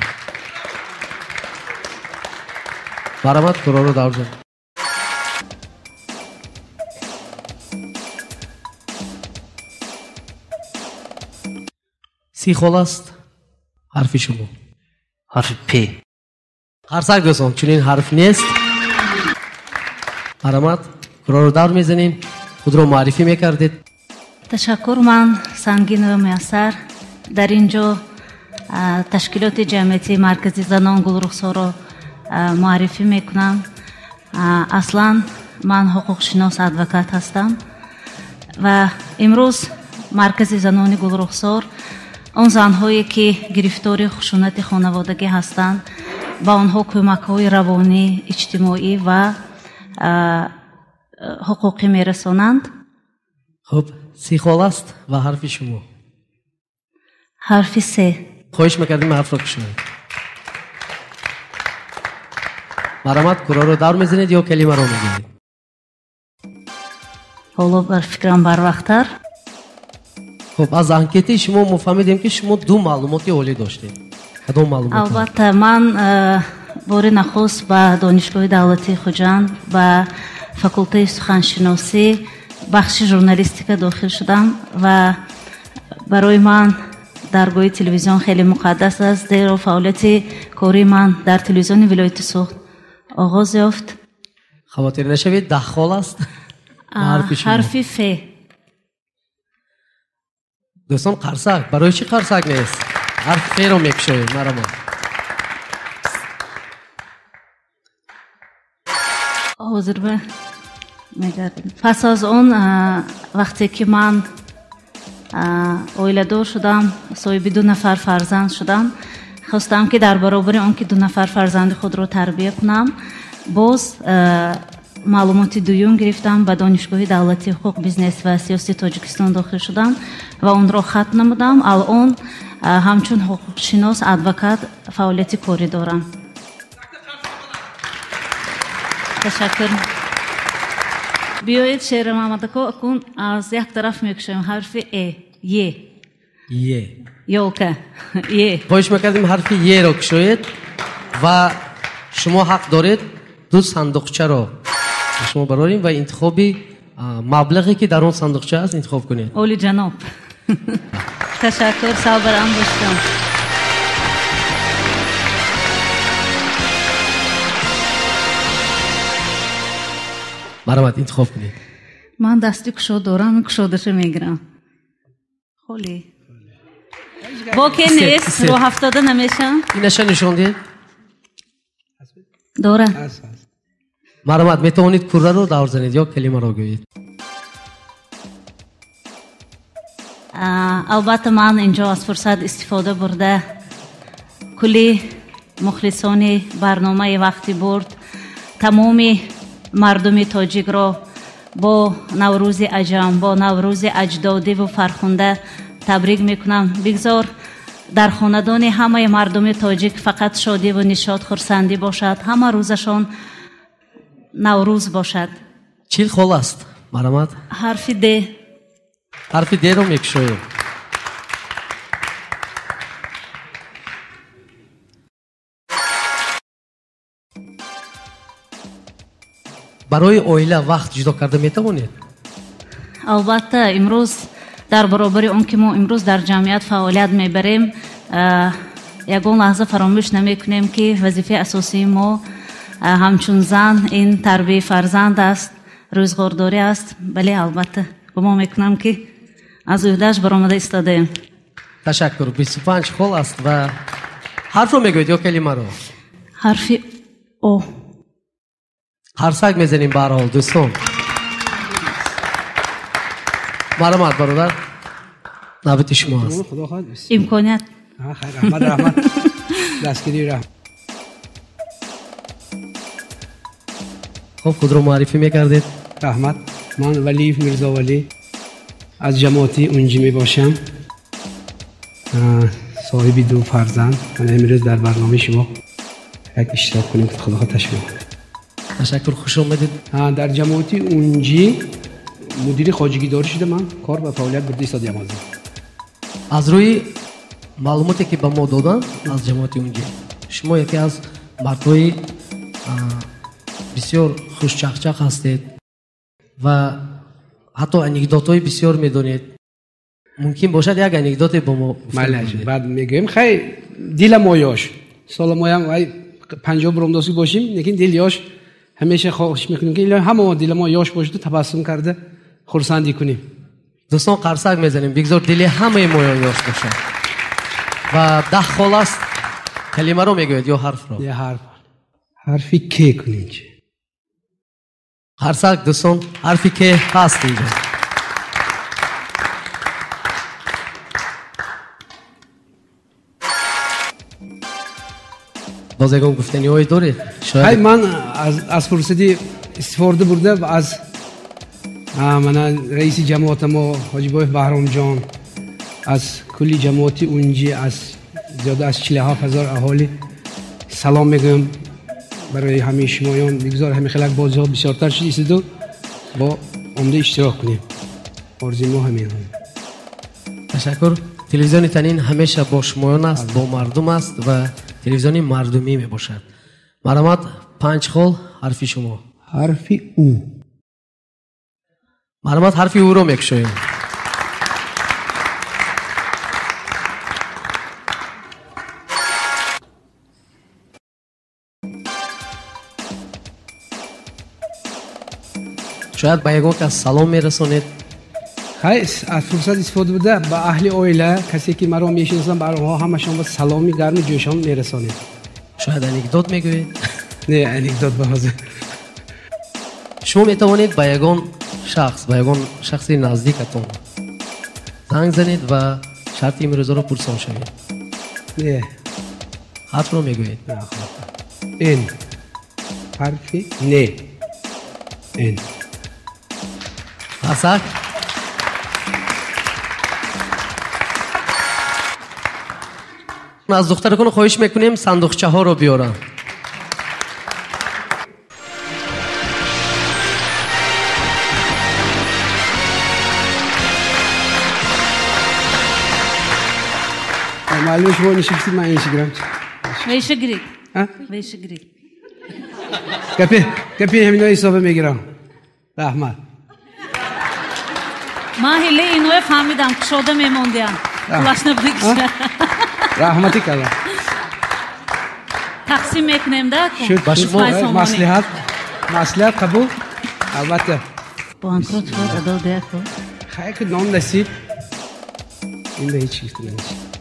Марҳамат, куроро давр занед. 30 хол аст ҳарфи шумо. Ҳарфи П. Қарсак дӯстон, чунин ҳарф нест. Марҳамат, куроро давр мезанем. Худро муаррифӣ мекардед. Ташаккур, ман Сангинова Муяссар. Дар ин ҷо ташкилоти ҷамъиятии маркази занон Гулрухсорро муаррифӣ мекунам. Аслан ман ҳуқуқшинос адвокат ҳастам ва имрӯз маркази занони Гулрухсор он занҳое, ки гирифтори хушунати хонаводагӣ ҳастанд, ба онҳо кӯмакҳои равонӣ, иҷтимоӣ ва ҳуқуқӣ мерасонанд. Хуб, 30 хол аст ва ҳарфи шумо. Ҳарфи С. Хоҳиш мекардим ҳарфро кушоед. Марҳамат, куроро давр мезанед ё калимаро мегӯед? Ҳоло бар фикрам барвақттар. Хуб, аз анкетаи шумо мо фаҳмидем, ки шумо ду маълумоти олӣ доштед. Кадом маълумот? Албатта, ман бори нахуст ба Донишгоҳи давлатии Хуҷанд, ба факултаи суханшиносӣ, бахши журналистика дохил шудам ва барои ман даргоҳи телевизион хеле муқаддас аст, зеро фаъолияти кории ман дар телевизиони вилояти Суғд оғоз ёфт. Хавотир нашавед, 10 хол аст. Ҳарфи Ф. Дӯстон, қарсак. Барои чӣ қарсак нест? Ҳарфи Ф-ро мекушоем. Марамо. Ҳозир ба мегардем. Пас аз он вақте ки ман оиладор шудам, соҳиби 2 нафар фарзанд шудам, хостам ки дар баробари он ки 2 нафар фарзанди худро тарбия кунам, боз маълумоти дуюм гирифтам, ба Донишгоҳи давлатии ҳуқуқ, бизнес ва сиёсии Тоҷикистон дохил шудам ва онро хатм намудам. Алон ҳамчун ҳуқуқшинос, адвокат фаъолияти корӣ дорам. Ташаккур. Биёед, Шермамадако, акун аз як тараф мекушоем. Ҳарфи Э, Е. Е. Ёлка. Е. Хоҳиш мекардем ҳарфи Е-ро кушоед ва шумо ҳақ доред 2 сандуқчаро шумо барорем ва интихоби маблағе ки дар он сандуқча аст интихоб кунед. Оли ҷаноб. Ташаккур, савбарам бошам. Марҳамат, интихоб кунед. Ман дасти кушод дорам, кушодаша мегирам. Холӣ. Боке нест, роҳ афтода намешам. Инаша нишон диҳед. Дора. Марҳамат, метавонед курраро давр занед ё калимаро гӯед. Албатта, ман инҷо аз фурсат истифода бурда кулли мухлисони барномаи Вақти бурд, тамоми мардуми тоҷикро бо Наврӯзи аҷам, бо Наврӯзи аҷдодиву фархунда табрик мекунам. Бигзор дар хонадони ҳамаи мардуми тоҷик фақат шодиву нишод, хурсандӣ бошад, ҳама рӯзашон Наврӯз бошад. 40 хол аст. Марҳамат. Ҳарфи Д. Ҳарфи Д-ро мекушоем. Барои оила вақт ҷудо карда метавонед? Албатта, имрӯз дар баробари он ки мо имрӯз дар ҷамъият фаъолият мебарем, ягон лаҳза фаромӯш намекунем, ки вазифаи асосии мо ҳамчун зан ин тарбияи фарзанд аст, рӯзғордорӣ аст. Бале, албатта, гумон мекунам, ки аз ӯҳдааш баромада истодаем. Ташаккур. 25 хол аст ва ҳарфро мегӯед ё калимаро? Ҳарфи О. Қарсак мезанем ба ҳар ҳол, дӯстон. Марҳамат, бародар, навбати шумо аст. Имконият. Раҳмат, раҳмат. Дастгирӣ раҳмат. Хуб, худро муаррифӣ мекардед. Раҳмат. Ман Валиев Мирзовалӣ аз ҷамоати Унҷӣ мебошам. Соҳиби 2 фарзанд. Ман имрӯз дар барномаи шумо як иштирок кунем, Худо ташриф. Ташаккур, хуш омадед. Дар ҷамоати Унҷӣ мудири хоҷагидорӣ шуда ман кор ва фаъолият бурда истодаам. Аз рӯи маълумоте ки ба мо доданд аз ҷамоати Унҷӣ, шумо яке аз мардҳои бисёр хушчақчақ ҳастед ва ҳатто анекдотҳои бисёр медонед. Мумкин бошад як анекдоте бо мо гуфта? Баъд мегӯем. Хай, дила мо ёш, сола моям вай 50 буромдосӣ бошем, лекин дил ёш. Ҳамеша хоҳиш мекунем, ки ҳама мо дила мо ёш бошад, табассум карда хурсандӣ кунем. Дӯстон, қарсак мезанем. Бигзор дили ҳамаи мо ёш бошад. Ва 10 хол аст. Калимаро мегӯед ё ҳарфро? Е, ҳарф. Ҳарфи К кунем чи. Қарсак, дӯстон, ҳарфи К ҳаст инҷо. Боз ягон гуфтаниҳое доред? Хай, ман аз фурсати истифода бурда аз мана раиси ҷамоата мо Ҳоҷибоев Баҳромҷон, аз кулли ҷамоати Унҷӣ, аз зиёда аз 47 000 аҳолӣ салом мегӯям барои ҳамаи шумоён. Бигзор ҳамин хелак бозиҳо бисёртар шуд истиду бо омда иштирок кунем. Орзуи мо ҳамин. Ташаккур. Телевизиони Танин ҳамеша бо шумоён аст, бо мардум аст ва телевизиони мардумӣ мебошад. Марҳамат, 5 хол, ҳарфи шумо. Ҳарфи У. Марҳамат, ҳарфи Уро мекушоем. Шояд ба ягон кас салом мерасонед. Хай, аз фурсат истифода буда ба аҳли оила, касе ки маро мешиносанд, ба онҳо ҳамашон ба саломи гарму ҷӯшон мерасонед. Шояд анекдот мегӯед? Не, анекдот ба ҳозир. Шумо метавонед ба ягон шахс, ба ягон шахси наздикатон занг занед ва шарти имрӯзаро пурсон шавед. Не. Ҳарфро мегӯед? Н. Ҳарфи Н. Н. Асак. Аз духтаракон хоҳиш мекунем сандуқчаҳоро биёранд. Маълум шумо нишистед, ман инши гирам. Вейша гирид. Вейша гирид. Гапи, гапи ҳамино ҳисоба мегирам. Раҳмат. Ман ҳиле иное фаҳмидам, кушода мемондиам. Пулашна бигиша. Раҳмати калон. Тақсим мекунем да? Шуд, ба шумо маслиҳат, маслиҳат қабул, албатта. Банкрот шуд, адо деяку. Хай ки ном насиб. Ин ба ҳеҷ чиз намешавад.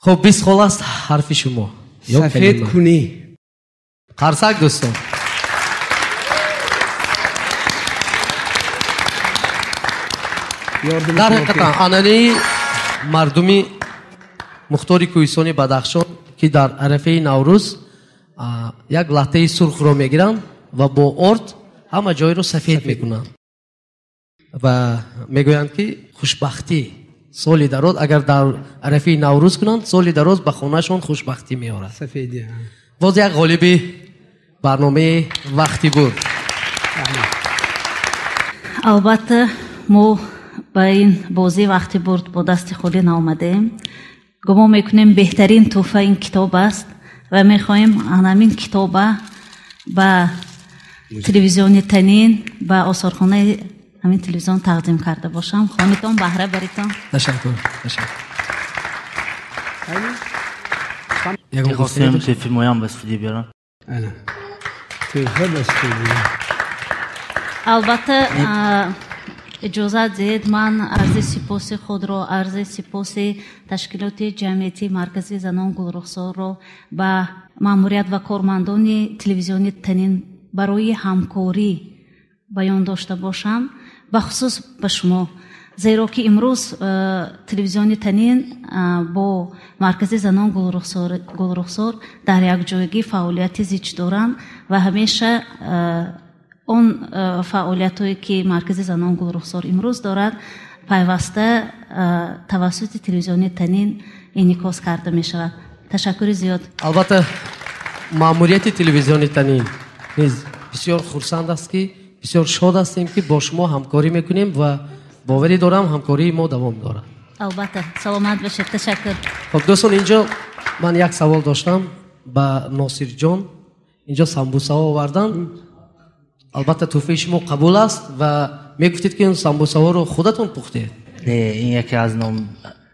Хуб, 20 хол аст ҳарфи шумо. Сафед кунӣ. Қарсак, дӯстон. Дар ҳақиқатан анъанаи мардуми мухтори кӯҳистони Бадахшон, ки дар арафаи Наврӯз як латтаи сурхро мегиранд ва бо орд ҳама ҷойро сафед мекунанд ва мегӯянд, ки хушбахтӣ соли дароз, агар дар арафаи Наврӯз кунанд, соли дароз ба хонаашон хушбахтӣ меорад. Сафедӣ. Боз як ғолиби барномаи вақти буд. Албатта, мо ба ин бозии вақти бурд бо дасти холӣ наомадаем. Гумон мекунем беҳтарин тӯҳфа ин китоб аст ва мехоҳем ҳамин китоба ба телевизиони Танин, ба осорхонаи ҳамин телевизион тақдим карда бошам. Хонитон, баҳра баритон. Ташаккур, ташаккур. Мехостем тӯҳфаи моям ба студия биёрам. Тӯҳфа ба студия. Албатта, иҷозат диҳед, ман арзи сипоси худро, арзи сипоси ташкилоти ҷамъиятии марказии занон Гулрухсорро ба маъмурият ва кормандони телевизиони Танин барои ҳамкорӣ баён дошта бошам, бахусус ба шумо, зеро ки имрӯз телевизиони Танин бо маркази занон Гулрухсор дар якҷоягӣ фаъолияти зич доранд ва ҳамеша он фаъолиятҳое ки маркази занон Гулрухсор имрӯз дорад, пайваста тавассути телевизиони Танин инъикос карда мешавад. Ташаккури зиёд. Албатта, маъмурияти телевизиони Танин низ бисёр хурсанд аст, ки бисёр шод ҳастем, ки бо шумо ҳамкорӣ мекунем ва боварӣ дорам ҳамкории мо давом дорад. Албатта, саломат бошед, ташаккур. Хуб, дӯстон, инҷо ман як савол доштам ба Носирҷон. Инҷо самбусаҳо овардан. Албатта, тӯҳфаи шумо қабул аст ва мегуфтед, ки ин самбусаҳоро худатон пухтед. Не, ин яке аз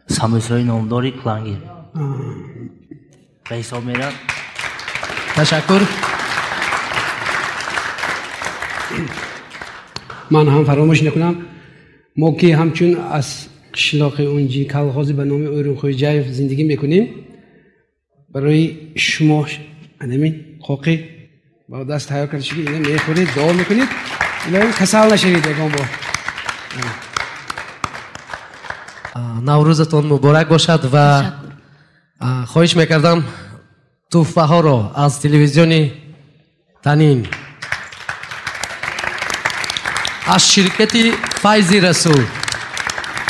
самбусаҳои номдори Кулангир ба ҳисоб меравад. Ташаккур. Ман ҳам фаромӯш накунам, мо ки ҳамчун аз қишлоқи унҷи колхози ба номи Ӯрунхӯҷаев зиндагӣ мекунем, барои шумо анамин қоқи бо даст тайёр карда шуд, ина мехӯред, дуо мекунед, илоҳим касал нашавед ягон бор. Наврӯзатон муборак бошад ва хоҳиш мекардам тӯҳфаҳоро аз телевизиони Танин, аз ширкати Файзи Расул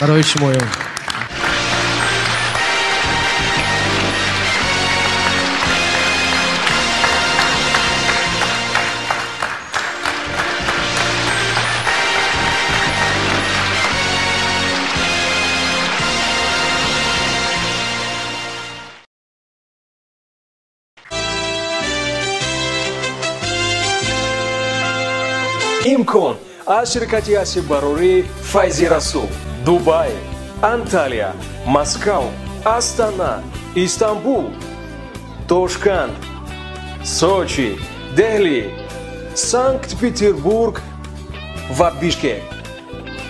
барои шумоён. Имкон аз ширкати Асибарории Файзи Расул. Дубай, Анталия, Москав, Астана, Истанбул, Тошканд, Сочи, Дели, Санкт-Петербург ва Бишкек.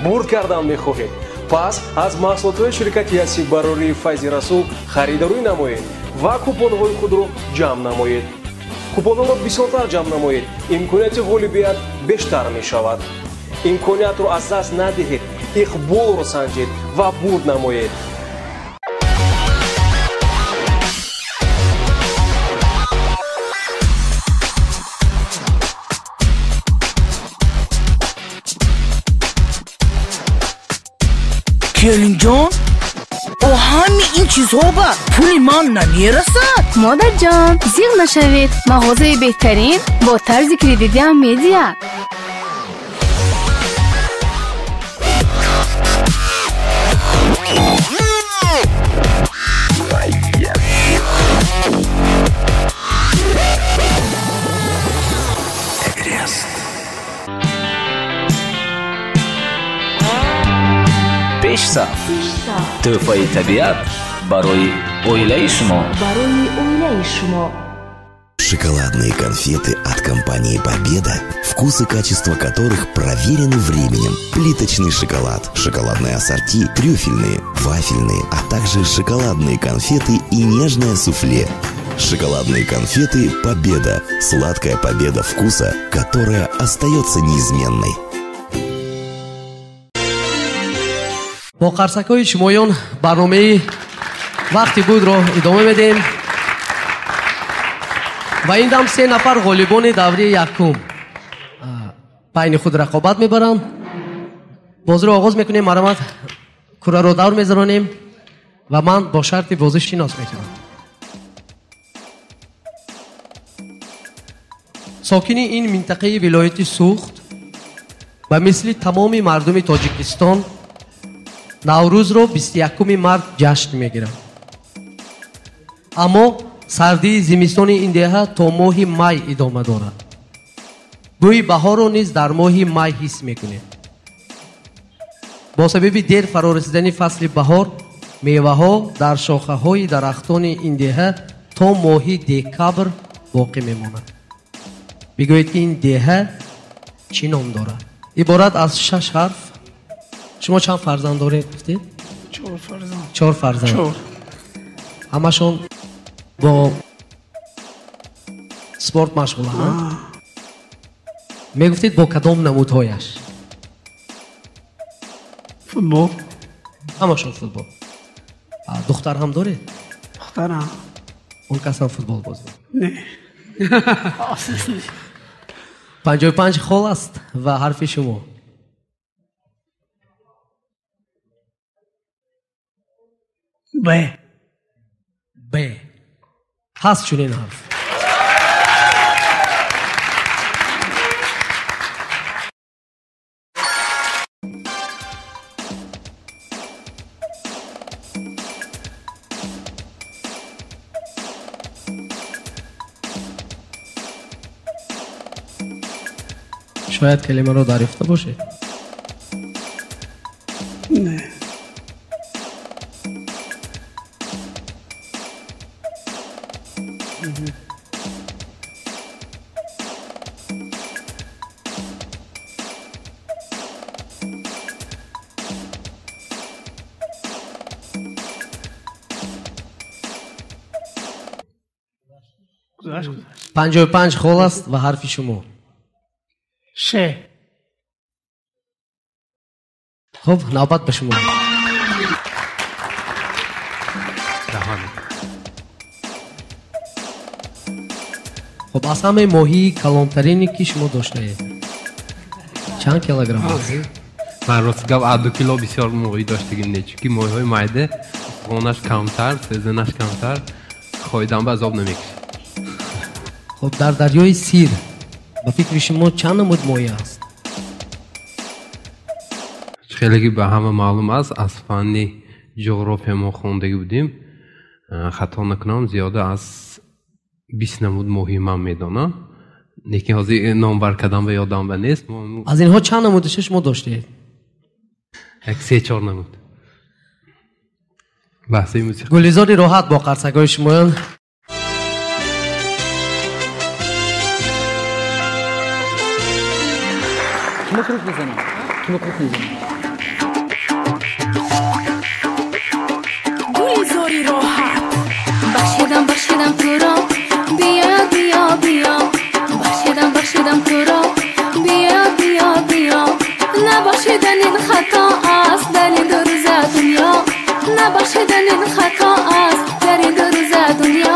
Бурд кардан мехоҳед? Пас аз маҳсулотҳои ширкати Асибарории Файзи Расул харидорӣ намоед ва купонҳои худро ҷамъ намоед. Купонҳоро бисёртар ҷамъ намоед, имконияти ғолибият бештар мешавад. Имкониятро аз даст надиҳед, иқболро санҷед ва бурд намоед. Келинҷон, о ҳами ин чизҳо ба пули ман намерасад. Модарҷон, зиғ нашавед, мағозаи беҳтарин бо тарзи кредитиам медиҳад. Пешсаф, тӯҳфаи табиат барои оилаи шумо. Барои оилаи шумо. Шоколадные конфеты от компании «Победа», вкус и качество которых проверены временем. Плиточный шоколад, шоколадные ассорти, трюфельные, вафельные, а также шоколадные конфеты и нежное суфле. Шоколадные конфеты «Победа». Сладкая победа вкуса, которая остается неизменной. Бо қарсакҳои шумоён барномаи вақти будро идома медиҳем. Ва ин дам се нафар ғолибони давраи якум байни худ рақобат мебаранд. Бозиро оғоз мекунем, марамат кураро давр мезаронем ва ман бо шарти бозӣ шинос мекунам. Сокини ин минтақаи вилояти Суғд ба мисли тамоми мардуми Тоҷикистон Наврӯзро 21 март ҷашн мегиранд. Аммо сардии зимистони ин деҳа то моҳи май идома дорад. Бӯи баҳорро низ дар моҳи май ҳис мекунем. Бо сабаби дер фарорасидани фасли баҳор, меваҳо дар шохаҳои дарахтони ин деҳа то моҳи декабр боқӣ мемонад. Бигӯед, ки ин деҳа чӣ ном дорад? Иборат аз 6 ҳарф. Шумо чанд фарзанд доред, гуфтед? 4 фарзанд. 4 фарзанд. 4. Ҳамашон бо спорт машғуланд? Мегуфтед, бо кадом намудҳояш? Футбол. Ҳамашон футбол. Духтар ҳам доред? Духтарам. Он кас ҳам футбол бозӣ? Не. 55 хол аст ва ҳарфи шумо. Б. Б. Ҳаст чунин ҳарф. Шояд калимаро дарёфта бошед? Не. 55 хол аст ва ҳарфи шумо. Ш. Хуб, навбат ба шумо. Хуб, аз ҳамаи моҳии калонтарине, ки шумо доштаед, чанд килограмм аст? Ман рост гап, аз 2 кило бисёр моҳӣ доштагим не, чунки моҳиҳои майда устухонаш камтар, сезонаш камтар, хоидан ба азоб намекашад. Хуб, дар дарёи Сир ба фикри шумо чанд намуд моҳӣ аст? Хеле ки ба ҳама маълум аст, аз фанни ҷуғрофия мо хондагӣ будем. Хато накунам, зиёда аз 20 намуд моҳӣ ман медонам. Лекин ҳозир номбар кардам ба ёдам ба нест. Аз инҳо чанд намудиша шумо доштед? Як 3-4 намуд. Лаҳзаи мусиқӣ. Гулизори роҳат бо қарсакҳои шумоён. Кима круг мезанам? Кима круг мезанам? Гулизори роҳат. Бахшидам, бахшидам туро, биё, биё, биё. Бахшидам, бахшидам туро, биё, биё, биё. Набахшидан ин хато аст дар ин ду рӯза дунё. Набахшидан ин хато аст дар ин ду рӯза дунё.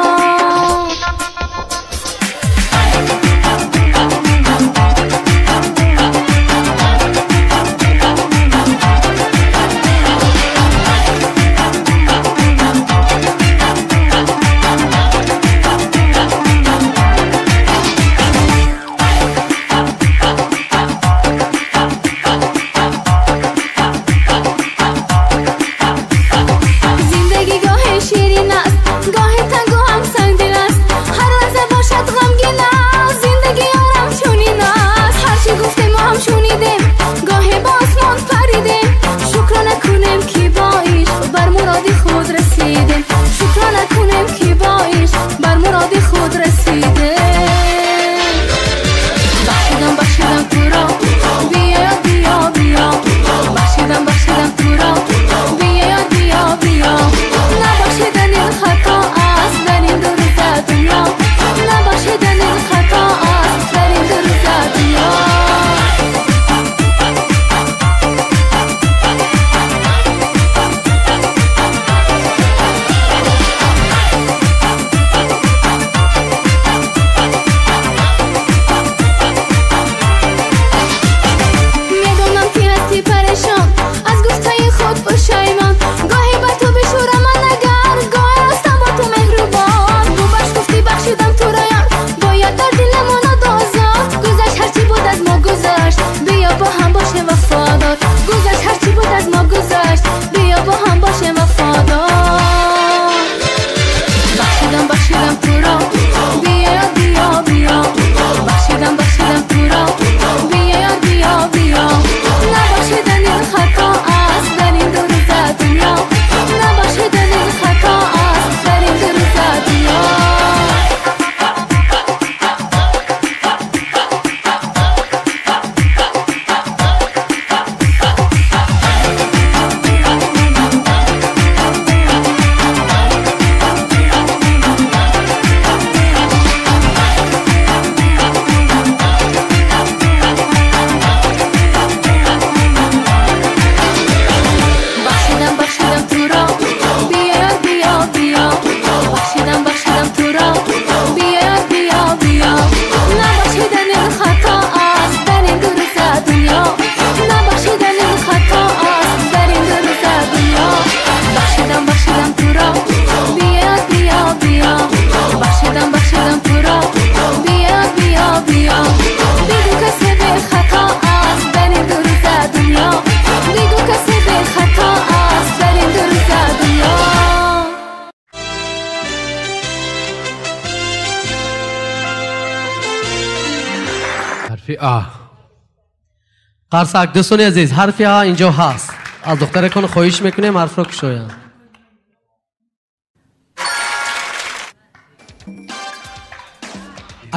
Қарсак дӯстони азиз, ҳарфи А инҷо ҳаст. Аз духтаракон хоҳиш мекунем ҳарфро кушоянд.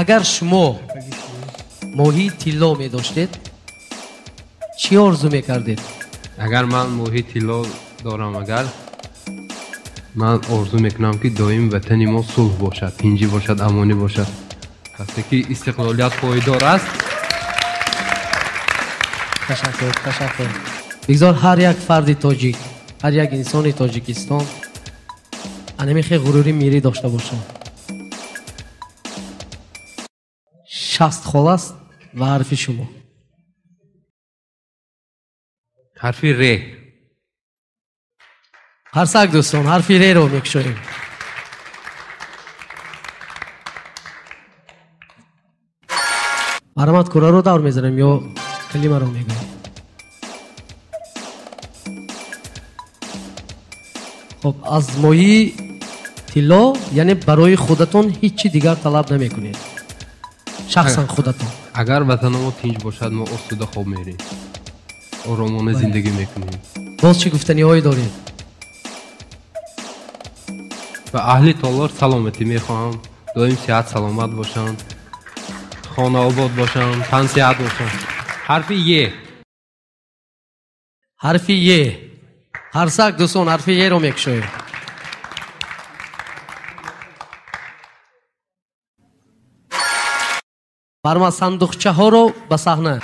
Агар шумо моҳии тилло медоштед, чӣ орзу мекардед? Агар ман моҳии тилло дорам, агар ман орзу мекунам, ки доим ватани мо сулҳ бошад, тинҷӣ бошад, амонӣ бошад. Вақте ки истиқлолият пойдор аст. Ташаккур, ташаккур. Бигзор ҳар як фарди тоҷик, ҳар як инсони Тоҷикистон анамихе ғурури мирӣ дошта бошад. 60 хол аст ва ҳарфи шумо. Ҳарфи Р. Қарсак дӯстон, ҳарфи Р-ро мекушоем. Марҳамат, кураро давр мезанем ё калимаро мегӯем? Хоб, аз моҳии тилло, яъне барои худатон ҳеҷ чи дигар талаб намекунед. Шахсан худатон. Агар ватанамо тинҷ бошад, мо осуда хоб мерем, оромона зиндагӣ мекунем. Боз чӣ гуфтаниҳое доред? Ба аҳли толор саломатӣ мехоҳам, доим сиҳат саломат бошанд, хонаобод бошанд, тансиҳат бошанд. Ҳарфи Е. Ҳарфи Е. Қарсак, дӯстон, ҳарфи Еро мекушоем. Барма сандуқчаҳоро ба саҳна.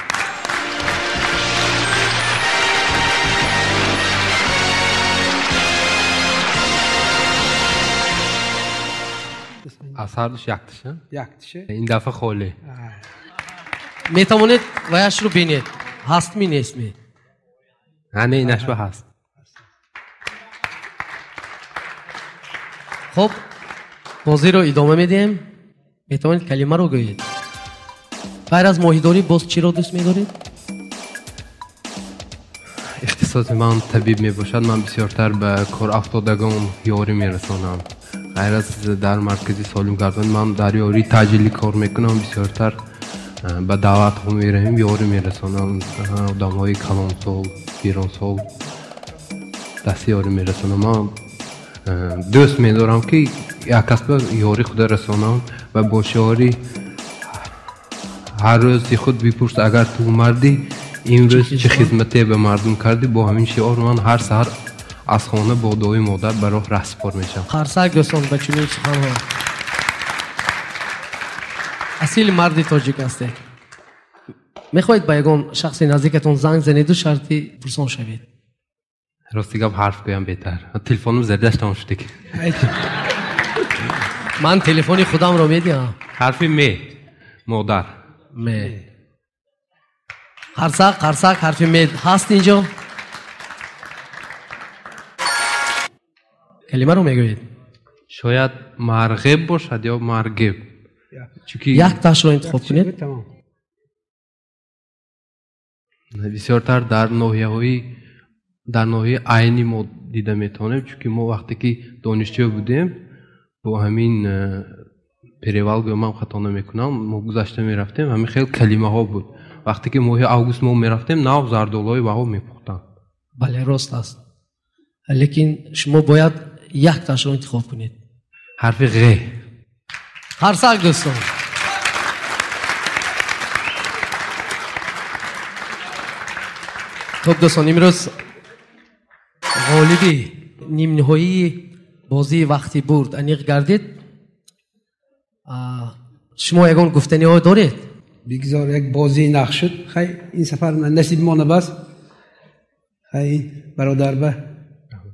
Аз ҳардуш якташа? Якташа. Ин дафъа холӣ. Метавонед ваяшро бинед. Ҳастми, нестми? Не, инашба ҳаст. Хуб, бозиро идома медиҳем. Метавонед калимаро гӯед. Ғайр аз моҳидорӣ боз чиро дӯст медоред? Ихтисоси ман табиб мебошад. Ман бисёртар ба корафтодагон ёрӣ мерасонам. Ғайр аз дар маркази солимгардонӣ ман дар ёрии таъҷилӣ кор мекунам. Бисёртар ба даъватҳо меравем, ёрӣ мерасонам. Одамҳои калонсол, пиронсол дасти ёрӣ мерасонам. Ман дӯст медорам, ки як касба ёрии худа расонам ва бо шиори ҳар рӯзи худ бипурс, агар ту мардӣ, имрӯз чӣ хизмате ба мардум кардӣ. Бо ҳамин шиор ман ҳар саҳар аз хона бо дуои модар ба роҳ раҳсипор мешавам. Қарсак, дӯстон, ба чунин суханҳо. Асили марди тоҷик ҳастед. Мехоҳед ба ягон шахси наздикатон занг занеду шарти пурсон шавед? Рости гап, ҳарф гӯям беҳтар. Телефонам задаш тамом шуд. Ман телефони худамро медиҳам. Ҳарфи М. Модар. М. Қарсак, қарсак, ҳарфи М ҳаст инҷо? Калимаро мегӯед? Шояд марғеб бошад ё маргеб. Чунки якташро интихоб кунед. Бисёртар дар ноҳияҳои дар ноҳияи Айни мо дида метавонем, чунки мо вақте ки донишҷӯ будем, бо ҳамин перевал, гӯям ман хато намекунам, мо гузашта мерафтем, ҳамин хел калимаҳо буд. Вақте ки моҳи август мо мерафтем, нав зардолҳои баҳо мепухтанд. Бале, рост аст. Лекин шумо бояд якташро интихоб кунед. Ҳарфи Ғ. Қарсак, дӯстон. Хуб, дӯстон, имрӯз ғолиби нимниҳоии бозии вақти бурд аниқ гардид. Шумо ягон гуфтаниҳо доред? Бигзор як бозии нақ шуд. Хай, ин сафар насиби мо набаст. Хай, бародар, ба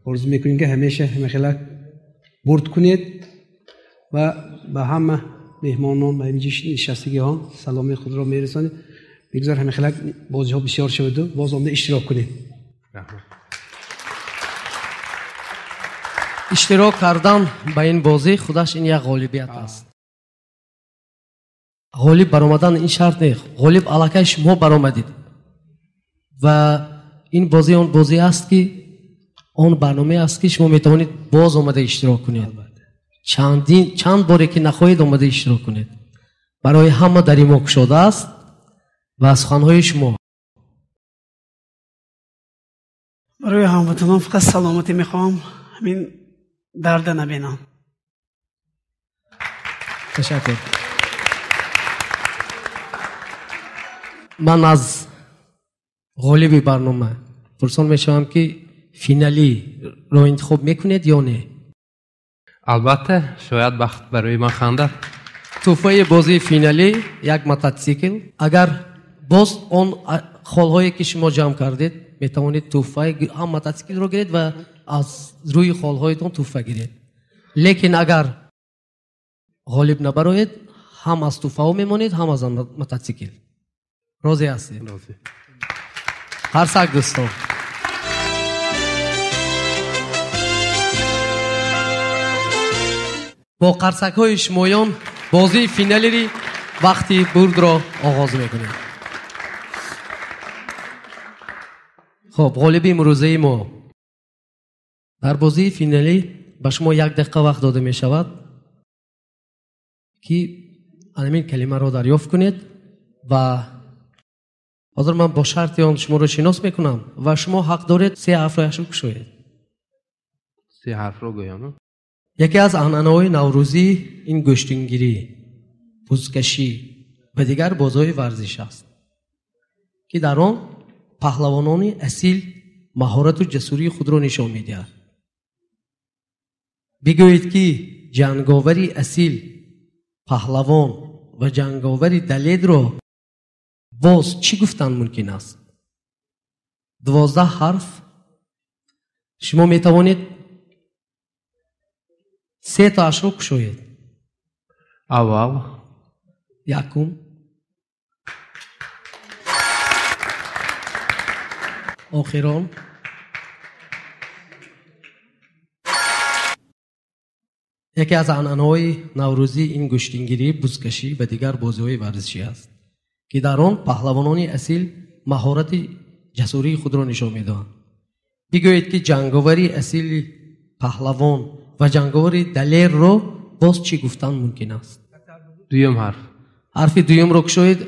орзу мекунем, ки ҳамеша ҳамахелак бурд кунед ва ба ҳама меҳмонон, ба инҷи нишастагиҳо саломи худро мерасонем. Бигзор ҳамахелак бозиҳо бисёр шаваду боз омда иштирок кунем. Иштирок кардан ба ин бозӣ худаш ин як ғолибият аст. Ғолиб баромадан ин шарт не, ғолиб аллакай шумо баромадед. Ва ин бозӣ он бозӣ аст, ки он барномае аст, ки шумо метавонед боз омада иштирок кунед. Чандин чанд боре ки нахоҳед омада иштирок кунед. Барои ҳама дари мо кушода аст. Ва суханҳои шумо? Барои ҳамватанон фақат саломатӣ мехоҳам, ҳамин дарда набинам. Ташаккур. Ман аз ғолиби барнома пурсон мешавам, ки финалиро интихоб мекунед ё не? Албатта, шояд бахт барои ман хандад. Тӯҳфаи бозии финалӣ як мототсикл. Агар боз он холҳое ки шумо ҷамъ кардед, метавонед тӯҳфаи ҳам мототсиклро гиред ва аз рӯи холҳоятон тӯҳфа гиред. Лекин агар ғолиб набароед, ҳам аз тӯҳфаҳо мемонед, ҳам аз мототсикл. Розӣ ҳастед? Розӣ. Қарсак, дӯстон. Бо қарсакҳои шумоён бозии финалии вақти бурдро оғоз мекунем. Хуб, ғолиби имрӯзаи мо дар бозии финалӣ ба шумо як дақиқа вақт дода мешавад, ки ҳамин калимаро дарёфт кунед ва ҳозир ман бо шарти он шуморо шинос мекунам ва шумо ҳақ доред се ҳарфро кушоед. Се ҳарфро гӯям? Яке аз анъанаҳои наврӯзӣ ин гӯштингирӣ, бузкашӣ ва дигар бозиҳои варзиш аст, ки дар он паҳлавонони асил маҳорату ҷасурии худро нишон медиҳад. Бигӯед, ки ҷанговари асил, паҳлавон ва ҷанговари далерро боз чӣ гуфтан мумкин аст? 12 ҳарф. Шумо метавонед се таашро кушоед. Аввал. Якум. Охирон. Яке аз анъанаҳои наврӯзӣ ин гӯштингирӣ, бузкашӣ ва дигар бозиҳои варзишӣ аст, ки дар он паҳлавонони асил маҳорати ҷасурии худро нишон медиҳанд. Бигӯед, ки ҷанговари асили паҳлавон ва ҷанговари далерро боз чӣ гуфтан мумкин аст? Дуюм ҳарф. Ҳарфи дуюмро кушоед.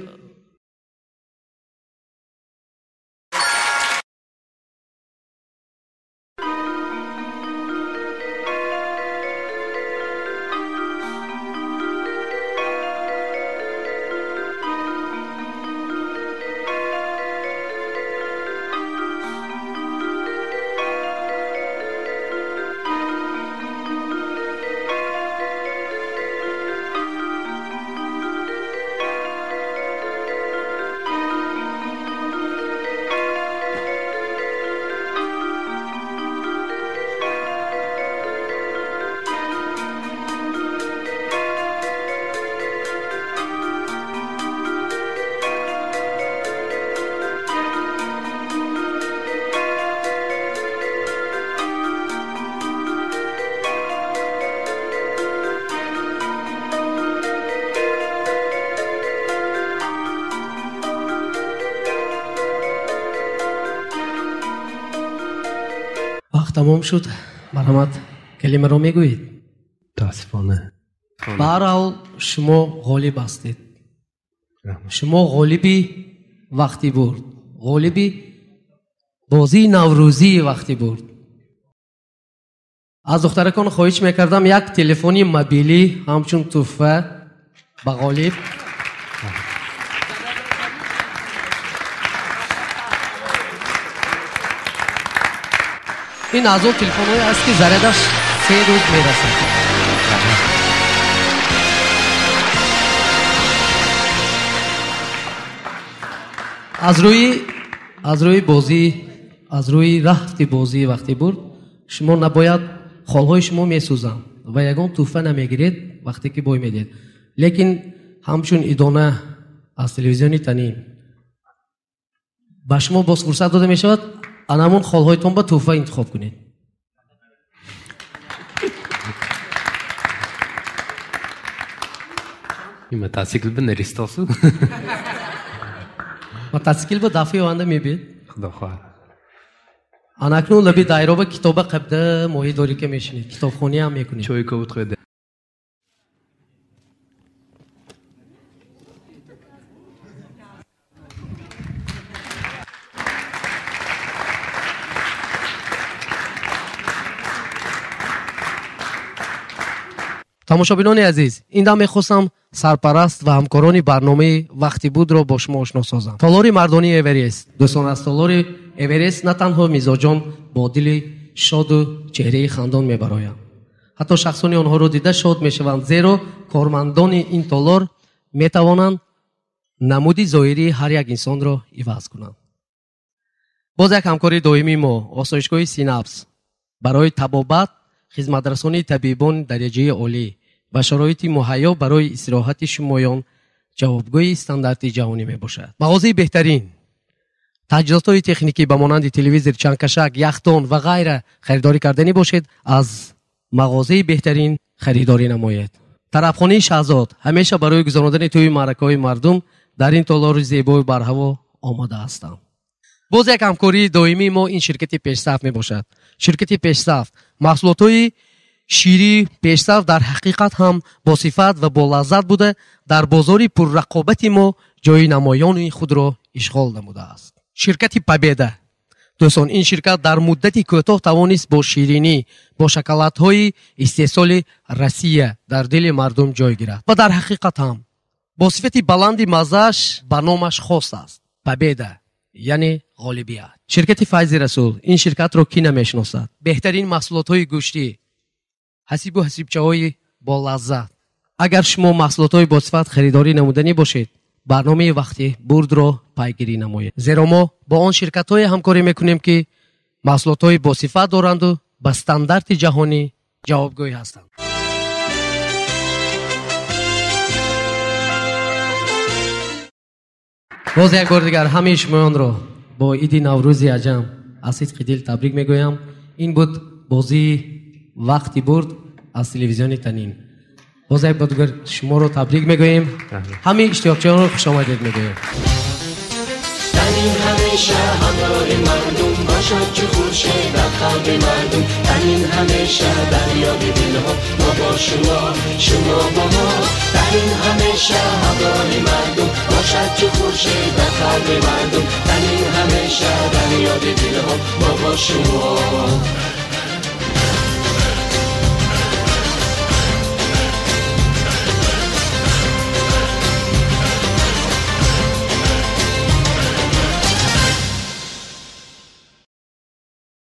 Тамом шуд. Марҳамат, калимаро мегӯед? Мутаассифона. Ба ҳар ҳол шумо ғолиб ҳастед. Шумо ғолиби вақти бурд, ғолиби бозии наврӯзии вақти бурд. Аз духтаракон хоҳиш мекардам як телефони мобилӣ ҳамчун тӯҳфа ба ғолиб. Ин аз он телефонҳое аст, ки зарядаш 3 рӯз мерасад. Аз рӯи бозӣ, аз рӯи рафти бозии вақти бурд, шумо набояд холҳои шумо месӯзанд ва ягон тӯҳфа намегиред вақте ки бой медиҳед. Лекин ҳамчун идона аз телевизиони Танин ба шумо боз фурсат дода мешавад, анамон холҳоятон ба тӯҳфа интихоб кунед. Ин мотоцикл ба наристосу? Мотоцикл ба дафъаи оянда мебиед? Худо хоҳад. Анакнун лаби дайроба китоба қабда моҳӣ дорика мешинед, китобхониам мекунед. Чой ковуд хӯрда. Тамошобинони азиз, ин дам мехостам сарпараст ва ҳамкорони барномаи вақти будро бо шумо ошно созам. Толори мардонии Эверест. Дӯстон, аз толори Эверест на танҳо мизоҷон бо дили шоду чеҳраи хандон мебароянд, ҳатто шахсони онҳоро дида шод мешаванд, зеро кормандони ин толор метавонанд намуди зоҳирии ҳар як инсонро иваз кунанд. Боз як ҳамкори доимии мо, осоишгоҳи Синапс, барои табобат, хизматрасонии табибон дараҷаи олӣ ва шароити муҳайё барои истироҳати шумоён ҷавобгӯи стандарти ҷаҳонӣ мебошад. Мағозаи беҳтарин, таҷҳизотҳои техникӣ ба монанди телевизор, чангкашак, яхдон ва ғайра харидорӣ карданӣ бошед, аз мағозаи беҳтарин харидорӣ намоед. Тарабхонаи Шаҳзод ҳамеша барои гузарондани тӯи маъракаҳои мардум дар ин толори зебои барҳаво омода ҳастанд. Боз як ҳамкории доимии мо ин ширкати Пешсаф мебошад. Ширкати Пешсаф маҳсулотҳои ширӣ пешсаф дар ҳақиқат ҳам бо сифат ва бо лаззат буда, дар бозори пуррақобати мо ҷои намоёни худро ишғол намудааст. Ширкати Победа. Дӯстон, ин ширкат дар муддати кӯтоҳ тавонист бо ширинӣ, бо шоколадҳои истеҳсоли Россия дар дили мардум ҷой гирад ва дар ҳақиқат ҳам бо сифати баланди маззааш ба номаш хос аст. Победа, яъне ғолибият. Ширкати Файзи Расул. Ин ширкатро кӣ намешиносад? Беҳтарин маҳсулотҳои гӯштӣ, ҳасибу ҳасибчаҳои болаззат. Агар шумо маҳсулотҳои босифат харидорӣ намуданӣ бошед, барномаи Вақти бурдро пайгирӣ намоед, зеро мо бо он ширкатҳое ҳамкорӣ мекунем, ки маҳсулотҳои босифат доранду ба стандарти ҷаҳонӣ ҷавобгӯй ҳастанд. Боз як бор дигар ҳамаи шумоёнро бо иди Наврӯзи аҷам аз сидқи дил табрик мегӯям. Ин буд бозии Вақти бурд аз телевизиони Танин. Боз як бор дигар шуморо табрик мегӯем, ҳамаи иштирокчиёнро хушомадед мегӯем. Танин ҳамеша ҳамроҳи мардум бошад, чу хуршед дар қалби мардум. Танин ҳамеша дар ёди дилҳо, мо бо шумо, шумо бо мо. Танин ҳамеша ҳамроҳи мардум бошад, чу хуршед дар қалби мардум. Танин ҳамеша дар ёди дилҳо, мо бо шумо.